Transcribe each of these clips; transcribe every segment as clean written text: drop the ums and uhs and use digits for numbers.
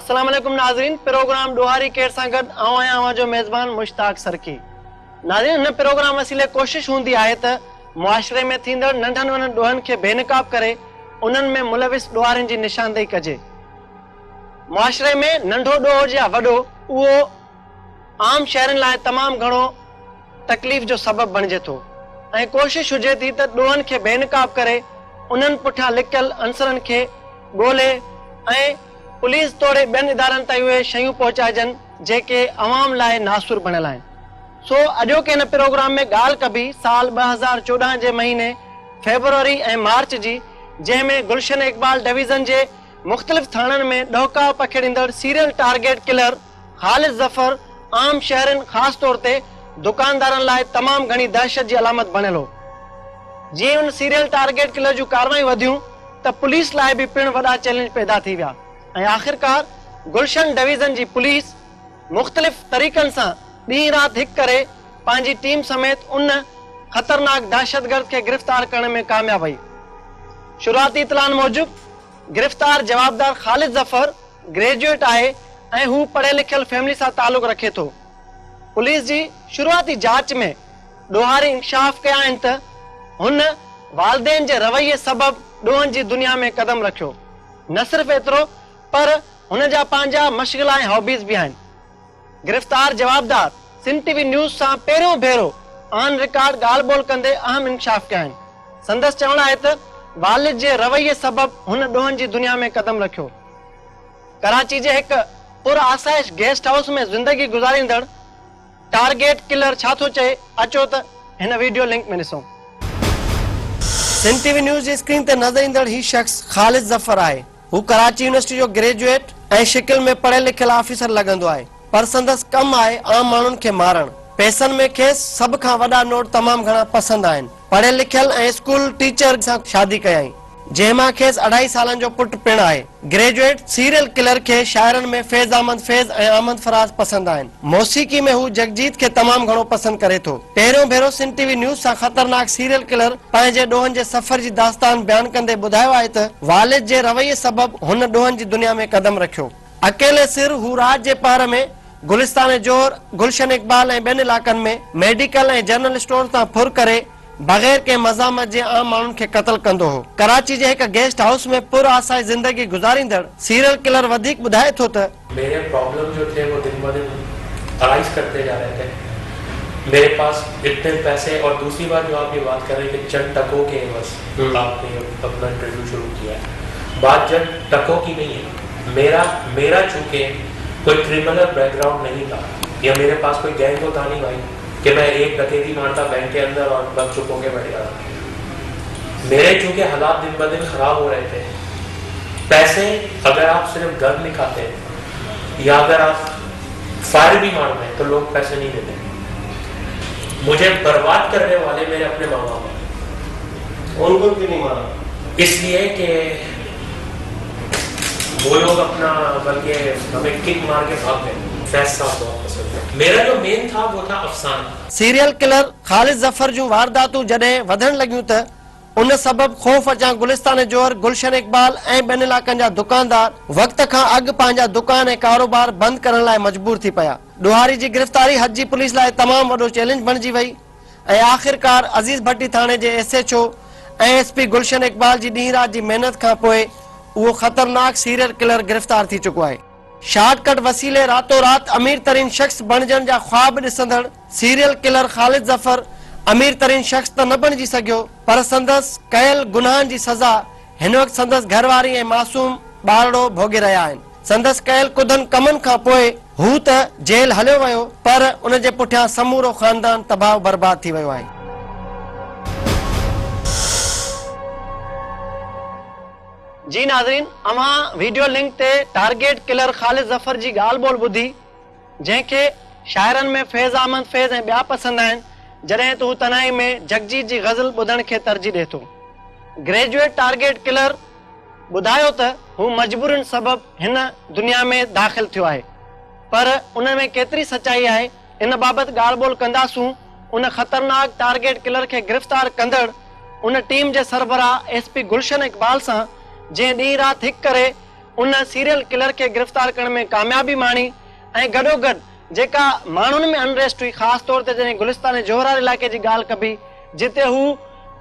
السلام عليڪم ناظرين پروگرام ڏوهاري ڪير سان گڏ آئون آهيان اوهان جو ميزبان مشتاق سرڪي ناظرين هن پروگرام وسيلي ڪوشش هوندي آهي ته معاشري ۾ ٿيندڙ ننڍن وڏن ڏوهن کي بي نقاب ڪري انهن ۾ ملوث ڏوهارين جي نشاندهي ڪجي معاشري ۾ ننڍو ڏوهه هجي يا وڏو اهو عام شهرين لاء تمام گهڻو تڪليف جو سبب بڻجي ٿو ۽ ڪوشش هجي ٿي ته ڏوهن کي بي نقاب ڪري انهن پٺيان لڪيل عنصرن کي ڳولي ۽ پوليس توڙي ٻين ادارن تائين اهي شيون پهچائجن جيڪي عوام لاء ناسور بڻيل آهن. سو اڄوڪي هن پروگرام ۾ ڳالهه ڪبي سال 2014 جي مهيني فيبروري ۽ مارچ جي جنهن ۾ گلشن اقبال ڊويزن جي مختلف ٿاڻن ۾ ڏهڪاء پکيڙيندڙ serial target killer Khalid Zafar عام شهرين خاص طور تي دڪاندارن لاء تمام گهڻي دهشت جي علامت بڻيل هو. جيئن ان سيريل ٽارگيٽ ڪلر جون ڪارروايون وڌيون ته پوليس لاء به پڻ وڏا چئلينج پيدا ٿي ويا ۽ آخرڪار گلشن ڊويزن جي پوليس مختلف طريقن سان ڏينهن رات هڪ ڪري پنهنجي ٽيم سميت ان خطرناڪ دهشتگرد کي گرفتار ڪرڻ ۾ ڪامياب وئي. شروعاتي اطلاعن موجب گرفتار جوابدار خالد ظفر گريجوئيٽ آهي ۽ هو پڙهيل لکيل فيملي سان تعلق رکي ٿو. پوليس جي شروعاتي جاچ ۾ ڏوهاري انڪشاف ڪيا آهن ته هن والدين جي رويي سبب ڏوهن جي دنيا ۾ قدم رکيو. نه صرف ايترو پر هن جا پنهنجا مشغلا ۽ هابيز به آهن. گرفتار جوابدار سنڌ ٽي وي نيوز سان پهريون ڀيرو آن رڪارڊ ڳالهه ٻولهه ڪندي اهم انڪشاف ڪيا آهن. سندس چوڻ آهي ته والد جي رويي سبب هن ڏوهن جي دنيا ۾ قدم رکيو. ڪراچي جي هڪ پر آسائش گيسٽ هائوس ۾ زندگي گذاريندڙ ٽارگيٽ ڪلر ڇا ٿو چئي اچو ته هن ويڊيو لنڪ ۾ ڏسون. سنڌ ٽي وي نيوز جي اسڪرين تي نظر ايندڙ هي شخص خالد ظفر آهي. هو ڪراچي يونيورسٽي جو گريجوئيٽ ۽ شڪل ۾ پڙهيل لکيل آفيسر لڳندو آهي پر سندس ڪم آهي عام ماڻهن کي مارڻ. پئسن ۾ کيس سڀ کان وڏا نوٽ تمام گهڻا پسند آهن. پڙهيل لکيل ۽ اسڪول ٽيچر سان شادي ڪيائين جنهن مان کيس اڍائي سالن جو پٽ پڻ آهي. گريجوئيٽ سيريل ڪلر کي شاعرن ۾ فيض احمد فيض ۽ احمد فراز پسند آهن. موسيقي ۾ هو جگجيت کي تمام گهڻو پسند ڪري ٿو. پهريون ڀيرو سنڌ ٽي وي نيوز سان خطرناڪ سيريل ڪلر پنهنجي ڏوهن جي سفر جي داستان بيان ڪندي ٻڌايو آهي ته والد جي رويي سبب هن ڏوهن جي دنيا ۾ قدم رکيو. اڪيلي سر هو رات جي پهر ۾ گلستان جوهر، گلشن اقبال ۽ ٻين علائقن ۾ ميڊيڪل ۽ جنرل اسٽورز تان ڦر ڪري بغير ڪنهن مزاحمت جي عام ماڻهن کي قتل ڪندو هو. ڪراچي جي هڪ گيسٽ هائوس ۾ پر آسائش زندگي گذاريندڙ سيريل ڪلر وڌيڪ ٻڌائي ٿو ته. ميري پرابلم جو ٿي وو دن با دن ارائز ڪرتي جا رهي ٿي ميري پاس اتني پئسي اور دوسري بات جو آپ يي بات ڪر رهي ڪي چند ٽڪو ڪي عوض آپ ني اپنا انٽرويو شروع ڪيا هي بات چند ٽڪو ڪي نهين هي ميرا ميرا چونڪه ڪوئي ڪرمنل بيڪ گرائونڊ نهين ٿا يا ميري پاس ڪوئي گينگ تو ٿا نهين ڀائي ڪي مين ايڪ ڊڪيتي مارتا بينڪ ڪي اندر اور بس چپ هو ڪي بيٺ جاتا ميري چونڪه حالات دن با دن خراب هو رهي ٿي پئسي اگر آپ صرف گن دکاتي يا اگر آپ فائر بھی مار دیں تو لوگ پیسے نہیں دیتے مجھے برباد کرنے والے میرے اپنے ماں باپ ہیں ان کو کیوں نہیں مارا اس لیے کہ وہ لوگ اپنا بلکہ ہمیں کک مار کے بھاگ گئے فیض صاحب بہت پسند ہے میرا جو مین تھا وہ تھا افسانہ. سيريل ڪلر خالد ظفر جون وارداتون جڏهن وڌڻ لڳيون ته ان سبب خوف اچان گلستان جوهر، گلشن اقبال ۽ ٻين علائقن جا دڪاندار وقت کان اڳ پنهنجا دڪان ۽ ڪاروبار بند ڪرڻ لاء مجبور ٿي پيا. ڏوهاري جي گرفتاري حد جي پوليس لاء تمام وڏو چئلينج بڻجي وئي ۽ آخرڪار عزيز ڀٽي ٿاڻي جي S H O ۽ S P Gulshan Iqbal جي ڏينهن رات جي محنت کان پوء اهو خطرناڪ سيريل ڪلر گرفتار ٿي چڪو آهي. شارٽ ڪٽ وسيلي راتو رات امير ترين شخص بڻجڻ جا خواب ڏسندڙ سيريل ڪلر خالد ظفر امير ترين شخص ته نه بڻجي سگهيو پر سندس ڪيل گناهن جي سزا هن وقت سندس گهر واري ۽ معصوم ٻارڙو ڀوڳي رهيا آهن. سندس ڪيل ڪڌن ڪمن کان پوء هو ته جيل هليو ويو پر ان جي پٺيان سمورو خاندان تباهه و برباد ٿي ويو آهي. جي ناظرين اوهان ويڊيو لنڪ تي ٽارگيٽ ڪلر خالد ظفر جي ڳالهه ٻولهه ٻڌي جنهن کي شاعرن ۾ فيض احمد فيض ۽ ٻيا پسند آهن جڏهن ته هو تنهائي ۾ جگجيت جي غزل ٻڌڻ کي ترجيح ڏئي ٿو. گريجوئيٽ ٽارگيٽ ڪلر ٻڌايو ته هو مجبورين سبب هن دنيا ۾ داخل ٿيو آهي پر ان ۾ ڪيتري سچائي آهي ان بابت ڳالهه ٻولهه ڪنداسون ان خطرناڪ ٽارگيٽ ڪلر کي گرفتار ڪندڙ ان ٽيم جي سربراهه ايس پي گلشن اقبال سان جنهن ڏينهن رات هڪ ڪري ان سيريل ڪلر کي گرفتار ڪرڻ ۾ ڪاميابي ماڻي ۽ گڏوگڏ جيڪا ماڻهن ۾ انريسٽ هئي خاص طور تي جڏهن گلستان جوهر واري علائقي جي ڳالهه ڪبي جتي هو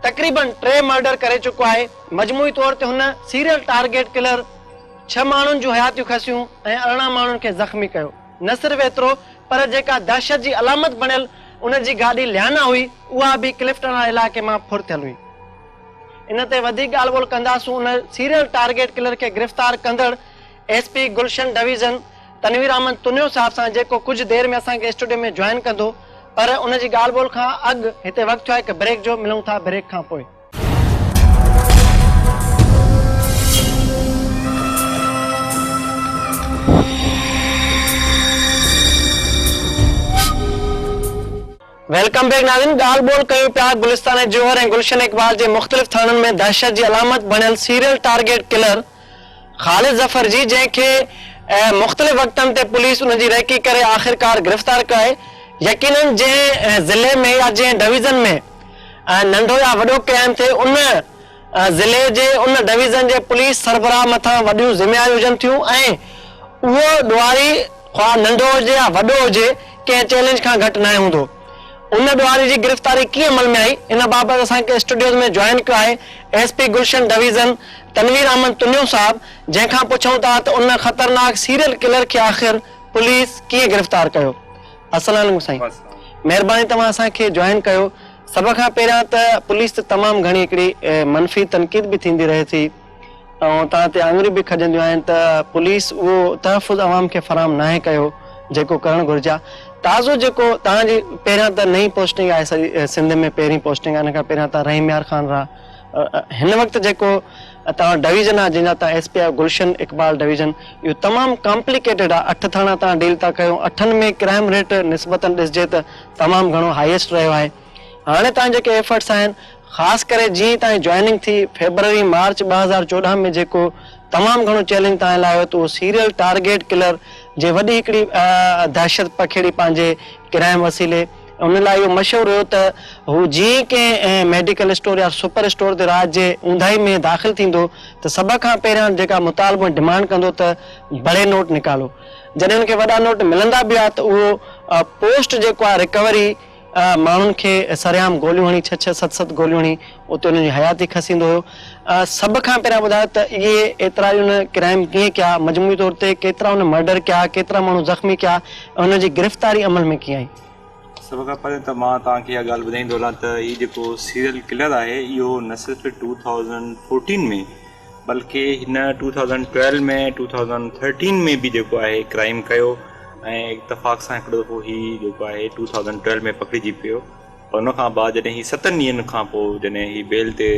تقريبن ٽي مرڊر ڪري چڪو آهي مجموعي طور تي هن سيريل ٽارگيٽ ڪلر ڇهه ماڻهن جون حياتيون کسيون ۽ 18 ماڻهن کي زخمي ڪيو نه صرف ايترو پر جيڪا دهشت جي علامت بڻيل ان جي گاڏي ليانا هئي اها به ڪلفٽن واري علائقي مان ڦر ٿيل هئي. ان تي وڌيڪ ڳالهه ٻولهه ڪنداسون ان سيريل ٽارگيٽ ڪلر کي گرفتار ڪندڙ S P Gulshan division Tanveer Ahmed Tunio صاحب سان جيڪو ڪجهه دير ۾ اسان کي اسٽوڊيو ۾ جوائن ڪندو پر ان جي ڳالهه ٻولهه کان اڳ هتي وقت ٿيو آهي هڪ بريڪ جو ملون ٿا بريڪ کان پوء. Welcome back ناظرين ڳالهه ٻولهه ڪيون پيا گلستان جوهر ۽ گلشن اقبال جي مختلف ٿاڻن ۾ دهشت جي علامت بڻيل serial target killer Khalid Zafar جي جنهن کي مختلف وقتن تي پوليس ان جي ريڪي ڪري آخرڪار گرفتار ڪيو آهي يقينن جنهن ضلعي ۾ يا جنهن ڊويزن ۾ ننڍو يا وڏو ڪرائم ٿئي ان ضلعي جي ان ڊويزن جي پوليس سربراهه مٿان وڏيون ذميواريون هجن ٿيون ۽ اهو ڏوهاري خواهه ننڍو هجي يا وڏو هجي ڪنهن چئلينج کان گهٽ ناهي هوندو. ان ڏوهاري جي گرفتاري ڪيئن عمل ۾ آئي ان بابت اسان کي اسٽوڊيوز ۾ جوائن ڪيو آهي S P Gulshan division Tanveer Ahmed Tunio صاحب جنهن کان پڇون ٿا ته ان خطرناڪ سيريل ڪلر کي آخر پوليس ڪيئن گرفتار ڪيو. السلام عليڪم سائين مهرباني توهان اسان کي جوائن ڪيو. سڀ کان پهريان ته پوليس تي تمام گهڻي هڪڙي منفي تنقيد به ٿيندي رهي ٿي ۽ توهان تي آڱريون به کڄنديون آهن ته پوليس اهو تحفظ عوام کي فراهم ناهي ڪيو جيڪو ڪرڻ گهرجي ها. تازو جيڪو توهان جي پهريان ته نئين پوسٽنگ آهي سڄي سنڌ ۾ پهرين پوسٽنگ آهي ان کان پهريان توهان رحيم يار خان رها هن وقت جيڪو توهان ڊويزن آهي جنهن جا توهان ايس پي آهيو گلشن اقبال ڊويزن اهو تمام ڪامپليڪيٽيڊ آهي اٺ ٿاڻا توهان ڊيل ٿا ڪيو اٺن ۾ ڪرائم ريٽ نسبتن ڏسجي ته تمام گهڻو هائيسٽ رهيو آهي هاڻي توهان جيڪي ايفرٽس آهن خاص ڪري جيئن ئي توهان جي جوائننگ ٿي فيبروري مارچ 2014 ۾ جيڪو تمام گهڻو چئلينج توهان لاء هيو ته اهو سيريل ٽارگيٽ ڪلر جي وڏي هڪڙي دهشت پکيڙي پنهنجي ڪرائم وسيلي ان لاء اهو مشهور هيو ته هو جيئن ئي ڪنهن ميڊيڪل اسٽور يا سپر اسٽور تي رات جي اونداهي ۾ داخل ٿيندو ته سڀ کان پهريان جيڪا مطالبو ۽ ڊمانڊ ڪندو ته بڙي نوٽ نڪالو جڏهن ان کي وڏا نوٽ ملندا به هئا ته اهو پوسٽ جيڪو آهي رڪوري ماڻهن کي سرعام گوليون هڻي ڇهه ڇهه ست ست گوليون هڻي اتي انهن جي حياتي کسيندو هيو. سڀ کان پهريان ٻڌايو ته اهي ايترا ان ڪرائم ڪيئن ڪيا مجموعي طور تي ڪيترا ان مرڊر ڪيا ڪيترا ماڻهو زخمي ڪيا ۽ انهن جي گرفتاري عمل ۾ ڪيئن آئي؟ سڀ کان پهريون ته مان توهان کي اها ڳالهه ٻڌائيندو هلان ته هي جيڪو سيريل ڪلر آهي اهو نه صرف 2014 ۾ بلڪه هن 2012 ۾ 2013 ۾ به جيڪو آهي ڪرائيم ڪيو ۽ اتفاق سان هڪڙو دفعو هي جيڪو آهي 2012 ۾ پڪڙجي پيو پر ان کان بعد جڏهن هي ستن ڏينهن کان پوء جڏهن هي بيل تي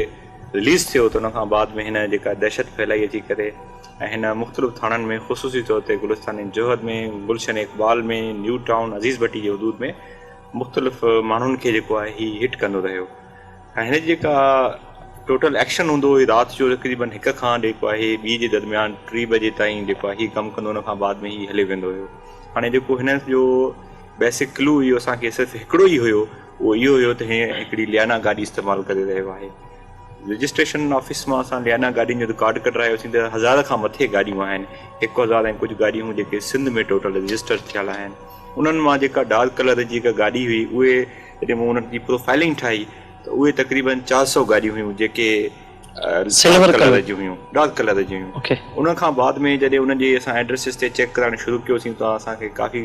رليز ٿيو ته ان کان بعد ۾ هن جيڪا دهشت ڦهلائي اچي ڪري ۽ هن مختلف ٿاڻن ۾ خصوصي طور تي گلستان جوهر ۾ گلشن اقبال ۾ نيو ٽائون عزيز ڀٽي جي حدود ۾ مختلف ماڻهن کي جيڪو آهي هي هٽ ڪندو رهيو ۽ هن جي جيڪا ٽوٽل ايڪشن هوندو هو رات جو تقريبن هڪ کان جيڪو آهي ٻي جي درميان ٽي بجي تائين جيڪو آهي هي ڪم ڪندو ان کان بعد ۾ هي هليو ويندو هيو هاڻي جيڪو هن جو بيسڪ ڪلو اهو اسان کي صرف هڪڙو ئي هيو اهو اهو هيو ته هي هڪڙي ليانا گاڏي استعمال ڪري رهيو آهي رجسٽريشن آفيس مان اسان ليانا گاڏين جو رڪارڊ ڪڍرايوسين ته هزار کان مٿي گاڏيون آهن هڪ هزار ۽ ڪجهه گاڏيون جيڪي سنڌ ۾ ٽوٽل رجسٽر ٿيل آهن انهن مان جيڪا ڊارڪ ڪلر جي جيڪا گاڏي هئي اهي جڏهن مون انهن جي پروفائلنگ ٺاهي ته اهي تقريبن 400 گاڏيون هيون جيڪي سلور ڪلر جون هيون ڊارڪ ڪلر جون هيون ان کان بعد ۾ جڏهن انهن جي اسان ايڊريسز تي چيڪ ڪرائڻ شروع ڪيوسين ته اسان کي ڪافي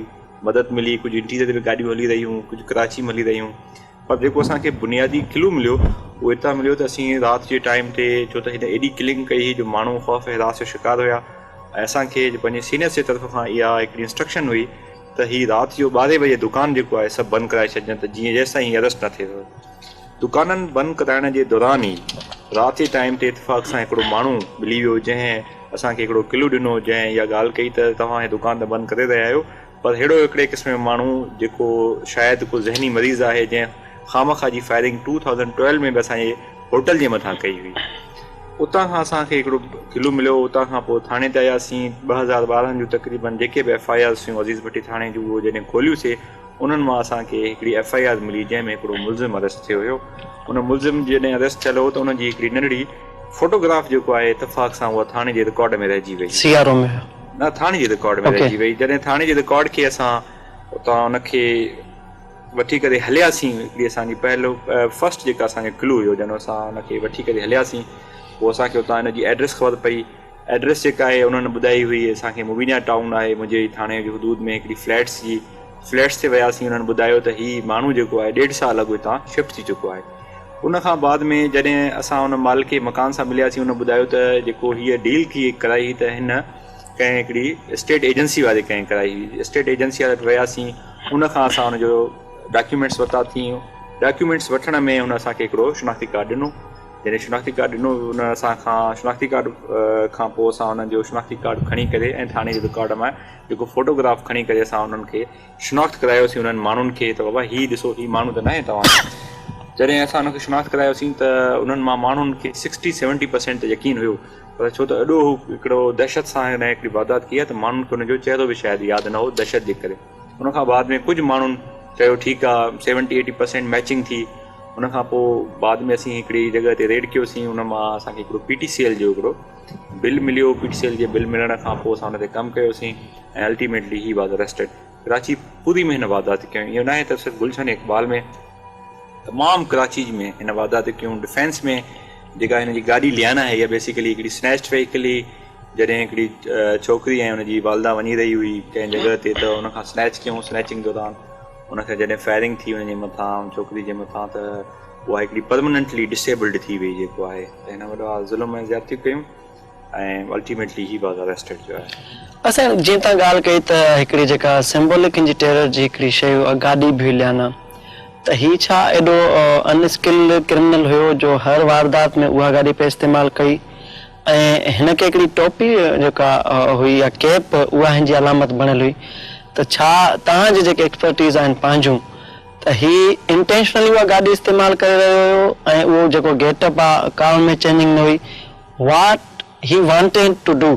مدد ملي ڪجهه انٽيريئر تي به گاڏيون هلي رهيون هيون ڪجهه ڪراچي ۾ هلي رهيون پر جيڪو اسان کي بنيادي ڪلو مليو اهو اتان مليو ته اسين رات جي ٽائيم تي ڇو ته هن ايڏي ڪلنگ ڪئي هئي جو ماڻهو خوف حراس جو شڪار هيا ۽ اسان کي پنهنجي سينئرس جي طرف کان اها هڪڙي انسٽرڪشن هئي ته هي رات جو ٻارهين بجي دڪان جيڪو آهي سڀ بند ڪرائي ڇڏجن ته جيئن جيستائين هي ارسٽ نه ٿئي ٿو. دڪانن بند ڪرائڻ جي دوران ئي رات جي ٽائيم تي اتفاق سان هڪڙو ماڻهو ملي ويو جنهن اسان کي هڪڙو ڪلو ڏنو جنهن اها ڳالهه ڪئي ته توهان هي دڪان ته بند ڪري رهيا آهيو پر ههڙو هڪڙي قسم جو ماڻهو جيڪو شايد ڪو ذهني مريض آهي جنهن خامخواه جي فائرنگ ٽو ٿائوزنڊ ٽويلو ۾ به اسان جي هوٽل جي مٿان ڪئي هئي. اتان کان اسان کي هڪڙو ڪلو مليو اتان کان پوء ٿاڻي تي آياسين 2012 جون تقريبن جيڪي به ايف I آرز هيون عزيز ڀٽي ٿاڻي جون اهو جڏهن کوليوسي انهن مان اسان کي هڪڙي ايف I R ملي جنهن ۾ هڪڙو ملزم اريسٽ ٿيو هيو ان ملزم جڏهن اريسٽ ٿيل هو ته ان جي هڪڙي ننڍڙي فوٽوگراف جيڪو آهي اتفاق سان اها ٿاڻي جي رڪارڊ ۾ رهجي وئي. سي آر او ۾ هيو. نه ٿاڻي جي رڪارڊ ۾ رهجي وئي. جڏهن ٿاڻي جي رڪارڊ کي اسان اتان ان کي وٺي ڪري هلياسين هڪڙي اسان جي پهلو فرسٽ جيڪا اسان جو ڪلو هيو جڏهن اسان ان کي وٺي ڪري هلياسين پوء اسان کي اتان ان جي ايڊريس خبر پئي ايڊريس جيڪا آهي انهن ٻڌائي هئي اسان کي مبينا ٽائون آهي منهنجي ٿاڻي جي حدود ۾ هڪڙي فليٽس جي فليٽس تي وياسين انهن ٻڌايو ته هي ماڻهو جيڪو آهي ڏيڍ سال اڳ هتان شفٽ ٿي چڪو آهي ان کان بعد ۾ جڏهن اسان ان مالڪ مڪان سان ملياسين ان ٻڌايو ته جيڪو هيء ڊيل ٿي ڪرائي هئي ته هن ڪنهن هڪڙي اسٽيٽ ايجنسي واري ڪنهن ڪرائي هئي اسٽيٽ ايجنسي واري وٽ وياسين ان کان اسان ان جو ڊاڪيومينٽس ورتاسين ڊاڪيومينٽس وٺڻ ۾ هن اسان کي هڪڙو شناختي ڪارڊ ڏنو جڏهن شناختي ڪارڊ ڏنو ان اسان کان شناختي ڪارڊ کان پوء اسان ان جو شناختي ڪارڊ کڻي ڪري ۽ ٿاڻي جي رڪارڊ مان جيڪو فوٽوگراف کڻي ڪري اسان انهن کي شناخت ڪرايوسين انهن ماڻهن کي ته بابا هي ڏسو هي ماڻهو ته ناهي توهان جو جڏهن اسان انهن کي شناخت ڪرايوسين ته انهن مان ماڻهن کي سڪسٽي سيونٽي پرسينٽ ته يقين هيو پر ڇو ته ايڏو هو هڪڙو دهشت سان هن هڪڙي واردات ڪئي آهي ته ماڻهن کي ان جو چهرو به شايد ياد نه هو دهشت جي ڪري ان کان بعد ۾ ڪجهه ماڻهن چيو ٺيڪ آهي سيونٽي ايٽي پرسينٽ ميچنگ ٿي ان کان پوء بعد ۾ اسين هڪڙي جڳهه تي ريڊ ڪيوسين ان مان اسان کي هڪڙو پي ٽي سي ايل جو هڪڙو بل مليو پي ٽي سي ايل جي بل ملڻ کان پوء اسان ان تي ڪم ڪيوسين ۽ الٽيميٽلي هي واز اريسٽيڊ ڪراچي پوري ۾ هن واردات ڪيون اهو ناهي ته صرف گلشن اقبال ۾ تمام ڪراچي ۾ هن واردات ڪيون ڊفينس ۾ جيڪا هن جي گاڏي ليانا آهي اها بيسيڪلي هڪڙي سنيچڊ وهيڪل هئي جڏهن هڪڙي ڇوڪري ۽ ان جي والده وڃي رهي هئي ڪنهن جڳهه تي ته ان کان سنيچ ڪيون سنيچنگ دوران ان کي جڏهن فائرنگ ٿي ان جي مٿان ڇوڪري جي مٿان ته اها هڪڙي پرمننٽلي ڊسيبلڊ ٿي وئي جيڪو آهي ته هن وڏا ظلم ۽ زيادتيون ڪيون ۽ الٽيميٽلي هي واز اريسٽيڊ جو آهي. اسان جيئن تان ڳالهه ڪئي ته هڪڙي جيڪا سمبولڪ هن جي ٽيرر جي هڪڙي شيء اها گاڏي به هئي ليانا ته هي ڇا ايڏو ان اسڪلڊ ڪرمنل هيو جو هر واردات ۾ اها گاڏي پئي استعمال ڪئي ۽ هن کي هڪڙي ٽوپي جيڪا هئي يا ڪيپ اها هن جي علامت بڻيل هئي ته ڇا توهان جي جيڪي ايڪسپرٽيز آهن پنهنجون ته هي انٽينشنلي اها گاڏي استعمال ڪري رهيو هيو ۽ اهو جيڪو گيٽ اپ آ ڪا ان ۾ چينجنگ نه هئي what he wanted to do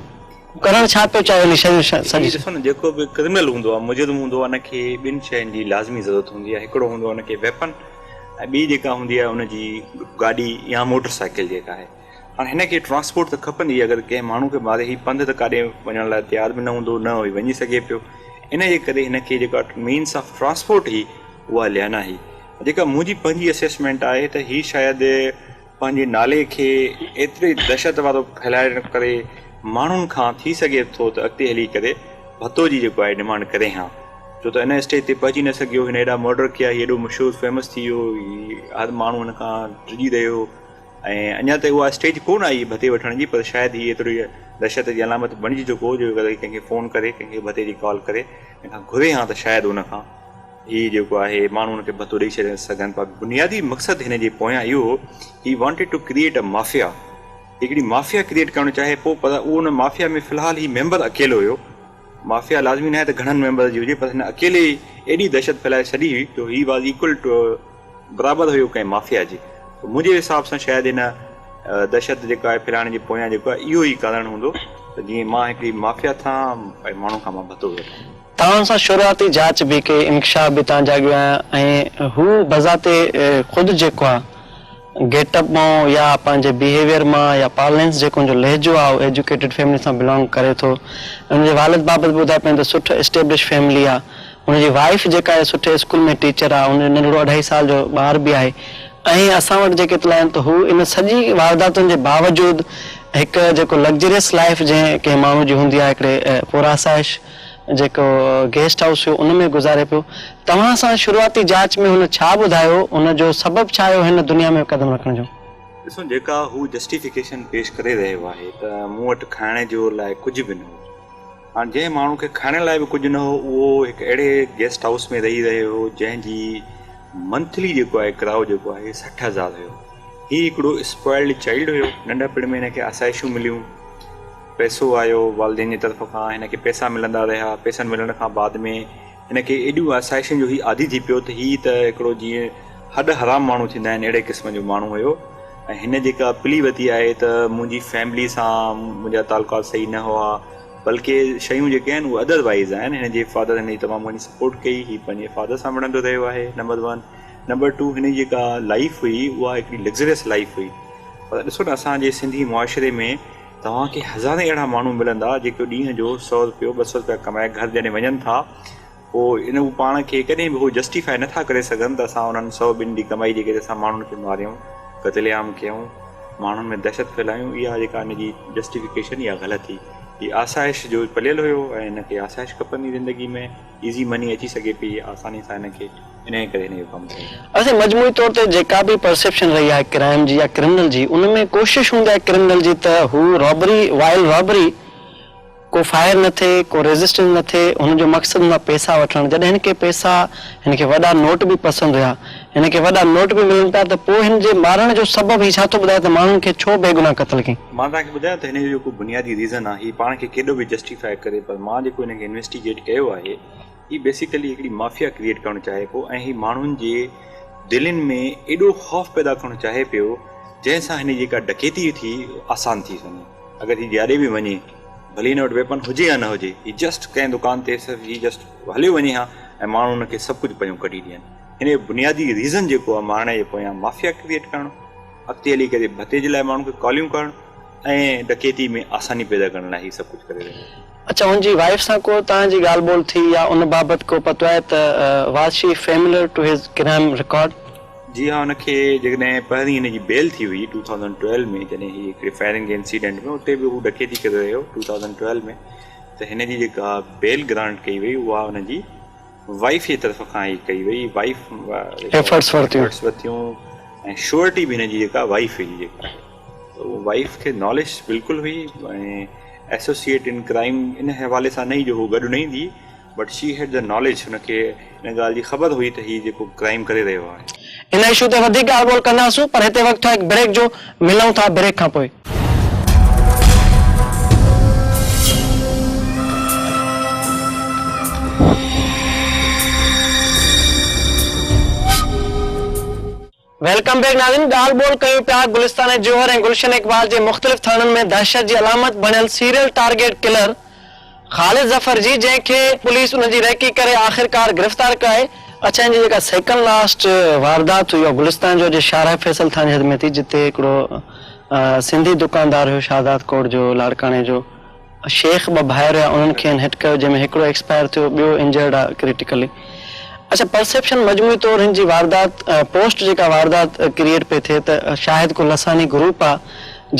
ڪرڻ ڇا پيو چاهي هن شيء سڄي. هي ڏسو نه جيڪو به ڪرمنل هوندو آهي مجرم هوندو آهي ان کي ٻن شين جي لازمي ضرورت هوندي آهي هڪڙو هوندو آهي ان کي ويپن ۽ ٻي جيڪا هوندي آهي ان جي گاڏي يا موٽر سائيڪل جيڪا آهي هاڻي هن کي ٽرانسپورٽ ته کپندي اگر ڪنهن ماڻهو کي ماري هي پنڌ ته ڪاڏي وڃڻ لاء تيار به نه هوندو نه هي وڃي سگهي پيو ان جي ڪري هن کي جيڪا مينس آف ٽرانسپورٽ هئي اها ليانا هئي جيڪا منهنجي پنهنجي اسيسمينٽ آهي ته هي شايد پنهنجي نالي کي ايتري دهشت وارو ڦهلائڻ ڪري ماڻهن کان ٿي سگهي ٿو ته اڳتي هلي ڪري ڀتو جي جيڪو آهي ڊمانڊ ڪري هان ڇو ته ان اسٽيج تي پهچي نه سگهيو هن ايڏا مرڊر ڪيا هي ايڏو مشهور فيمس ٿي ويو هي هر ماڻهو هن کان ڊڄي رهيو هو ۽ اڃا ته اها اسٽيج ڪونه آئي ڀتي وٺڻ جي پر شايد هي ايتري دهشت جي علامت بڻجي چڪو هو جو اگر ڪنهن کي فون ڪري ڪنهن کي ڀتي جي ڪال ڪري ڪنهن کان گهري هان ته شايد ان کان هي جيڪو آهي ماڻهو هن کي ڀتو ڏئي ڇڏي سگهن پر بنيادي مقصد هن جي پويان اهو هو he wanted to create a mafia هڪڙي مافيا ڪريئيٽ ڪرڻ چاهي پيو پر اهو ان مافيا ۾ في الحال هي ميمبر اڪيلو هيو مافيا لازمي ناهي ته گهڻن ميمبر جي هجي پر هن اڪيلي ايڏي دهشت ڦهلائي ڇڏي هئي جو هي واز ايڪول ٽو برابر هيو ڪنهن مافيا جي ته منهنجي حساب سان شايد هن دهشت جيڪا آهي ڦهلائڻ جي پويان جيڪو آهي اهو ئي ڪارڻ هوندو ته جيئن مان هڪڙي مافيا ٿان ۽ ماڻهن کان مان ڀتو وٺان. توهان سان شروعاتي جاچ به ڪئي، انڪشاف به تان جاڳيو آهيان ۽ هو بذات خود جيڪو آ گيٽ اپ مان يا پنهنجي بيهيويئر مان يا پارلينس جيڪو ان جو لهجو آ اهو ايجوڪيٽيڊ فيملي سان بلانگ ڪري ٿو ۽ ان جي والد بابت به ٻڌائي پئين ته سٺ اسٽيبلش فيملي آ هن جي وائيف جيڪا آهي سٺي اسڪول ۾ ٽيچر آ هن جو ننڍڙو اڍائي سال جو ٻار به آهي ۽ اسان وٽ جيڪي اطلاع آهن ته هو ان سڄي وارداتن جي باوجود هڪ جيڪو لگزريس لائيف جنهن ڪنهن ماڻهو جي هوندي آ هڪڙي پرآسائش جيڪو گيسٽ هائوس هيو ان ۾ گذاري پيو. توهان سان شروعاتي جاچ ۾ هن ڇا ٻڌايو؟ ان جو سبب ڇا هيو هن دنيا ۾ قدم رکڻ جو؟ ڏسو جيڪا هو جسٽيفڪيشن پيش ڪري رهيو آهي ته مون وٽ کائڻ جو لاء ڪجهه به نه هو. هاڻ جنهن ماڻهو کي کائڻ لاء به ڪجهه نه هو اهو هڪ اهڙي گيسٽ هائوس ۾ رهي رهيو هو جنهن جي منٿلي جيڪو آهي ڪرايو جيڪو آهي 60 هزار هيو. هي هڪڙو اسپوائلڊ چائلڊ هيو ننڍپڻ ۾ هن کي آسائشون مليون. پئسو آيو، والدين جي طرف کان هن کي پئسا ملندا رهيا، پئسن ملڻ کان بعد ۾ هن کي ايڏيون آسائشن جو هي عادي ٿي پيو ته هي ته هڪڙو جيئن هڏ حرام ماڻهو ٿيندا آهن اهڙي قسم جو ماڻهو هيو ۽ هن جيڪا پلي وتي آهي ته منهنجي فيملي سان منهنجا تعلقات صحيح نه هئا بلڪه شيون جيڪي آهن اهي ادر وائيز آهن هن جي فادر هن جي تمام گهڻي سپورٽ ڪئي هي پنهنجي فادر سان وڙهندو رهيو آهي نمبر ون نمبر ٽو هن جي جيڪا لائيف هئي اها هڪڙي لگزريس لائيف هئي. پر ڏسو نه اسان جي سنڌي معاشري ۾ توهان کي هزارين اهڙا ماڻهو ملندا جيڪي ڏينهن جو سئو رپيو ٻه سئو رپيا ڪمائي گهر جڏهن وڃن ٿا پوء ان هو پاڻ کي ڪڏهن به هو جسٽيفائي نٿا ڪري سگهن ته اسان انهن سئو ٻن جي ڪمائي جي ڪري اسان ماڻهن کي ماريون قتل عام ڪيون ماڻهن ۾ دهشت ڦهلايون اها جيڪا ان جي جسٽيفڪيشن اها غلط هئي هي آسائش جو پليل هيو ۽ هن کي آسائش کپندي زندگي ۾ ايزي مني اچي سگهي پئي آساني سان هن کي انهيء ڪري هن اهو ڪم ڪيو. اسين مجموعي طور تي جيڪا به پرسيپشن رهي آهي ڪرائم جي يا ڪرمنل جي ان ۾ ڪوشش هوندي آهي ڪرمنل جي ته هو رابري وائل رابري ڪو فائر نه ٿئي ڪو ريزسٽنس نه ٿئي هن جو مقصد هوندو آهي پئسا وٺڻ جڏهن هن کي پئسا هن کي وڏا نوٽ به پسند هيا هن کي وڏا نوٽ به ملن پيا ته پوء هن جي مارڻ جو سبب هي ڇا ٿو ٻڌائي ته ماڻهن کي ڇو بيگناهه قتل ڪيائين. مان توهان کي ٻڌايان ته هن جو جيڪو بنيادي ريزن آهي هي پاڻ کي ڪيڏو به جسٽيفائي ڪري پر مان جيڪو هن کي انويسٽيگيٽ ڪيو آهي هي بيسيڪلي هڪڙي مافيا ڪريئيٽ ڪرڻ چاهي پيو ۽ هي ماڻهن جي دلين ۾ ايڏو خوف پيدا ڪرڻ چاهي پيو جنهن سان هن جي جيڪا ڊڪيتي ٿي آسان ٿي وڃي اگر هي جياري به وڃي ڀلي هن وٽ ويپن هجي يا نه هجي هي جسٽ ڪنهن دڪان تي صرف هي جسٽ هليو وڃي ها ۽ ماڻهو هن کي سڀ ڪجهه پنهنجو ڪڍي ڏين هن جو بنيادي ريزن جيڪو آهي مارڻ جي پويان مافيا ڪريئيٽ ڪرڻ اڳتي هلي ڪري ڀتي جي لاء ماڻهن کي ڪاليون ڪرڻ ۽ ڊڪيتي ۾ آساني پيدا ڪرڻ لاء هي سڀ ڪجهه ڪري رهيو آهي. اڇا هن جي وائيف سان ڪو توهان جي ڳالهه ٻولهه ٿي يا ان بابت ڪو پتو آهي ته was she familiar to his crime record? جي ها ان کي جيڪڏهن پهرين هن جي بيل ٿي هئي ٽو ٿائوزنڊ ٽويلو ۾ جڏهن هي هڪڙي فائرنگ جي انسيڊنٽ ۾ اتي به هو ڊڪيتي ڪري رهيو ٽو ٿائوزنڊ ٽويلو ۾ ته هن جي جيڪا بيل گرانٽ ڪئي وئي اها ان جي وائيف جي طرف کان ئي ڪئي وئي وائيف ايفرٽس ورتيون ايفرٽس ورتيون ۽ شورٽي به هن جي جيڪا وائيف هئي جيڪا آهي ته اهو وائيف کي ناليج بلڪل هئي ۽ ايسوسيئيٽ ان ڪرائيم ان حوالي سان نه جو هو گڏ نه ايندي but she had the knowledge هن کي ان ڳالهه جي خبر هئي ته هي جيڪو ڪرائيم ڪري رهيو آهي. ان اشو تي وڌيڪ ڳالهه ٻولهه ڪنداسون پر هتي وقت ٿيو آهي هڪ بريڪ جو ملون ٿا بريڪ کان پوء. Welcome back ناظرين ڳالهه ٻولهه ڪيون پيا گلستان جوهر ۽ گلشن اقبال جي مختلف ٿاڻن ۾ دهشت جي علامت بڻيل serial target killer Khalid Zafar جي جنهن کي پوليس ان جي ريڪي ڪري آخرڪار گرفتار ڪيو آهي. اڇا ان جي جيڪا سيڪنڊ لاسٽ واردات هئي اها گلستان جوهر جي شاهراهه فيصل ٿاڻي حد ۾ ٿي جتي هڪڙو سنڌي دڪاندار هيو شهداد ڪوٽ جو لاڙڪاڻي جو شيخ ٻه ڀائر هيا انهن کين هٽ ڪيو جنهن ۾ هڪڙو ايڪسپائر ٿيو ٻيو انجرڊ آ ڪريٽيڪلي اڇا پرسيپشن مجموعي طور هن جي واردات پوسٽ جيڪا واردات ڪريئيٽ پئي ٿئي ته شاهد ڪو لساني گروپ آ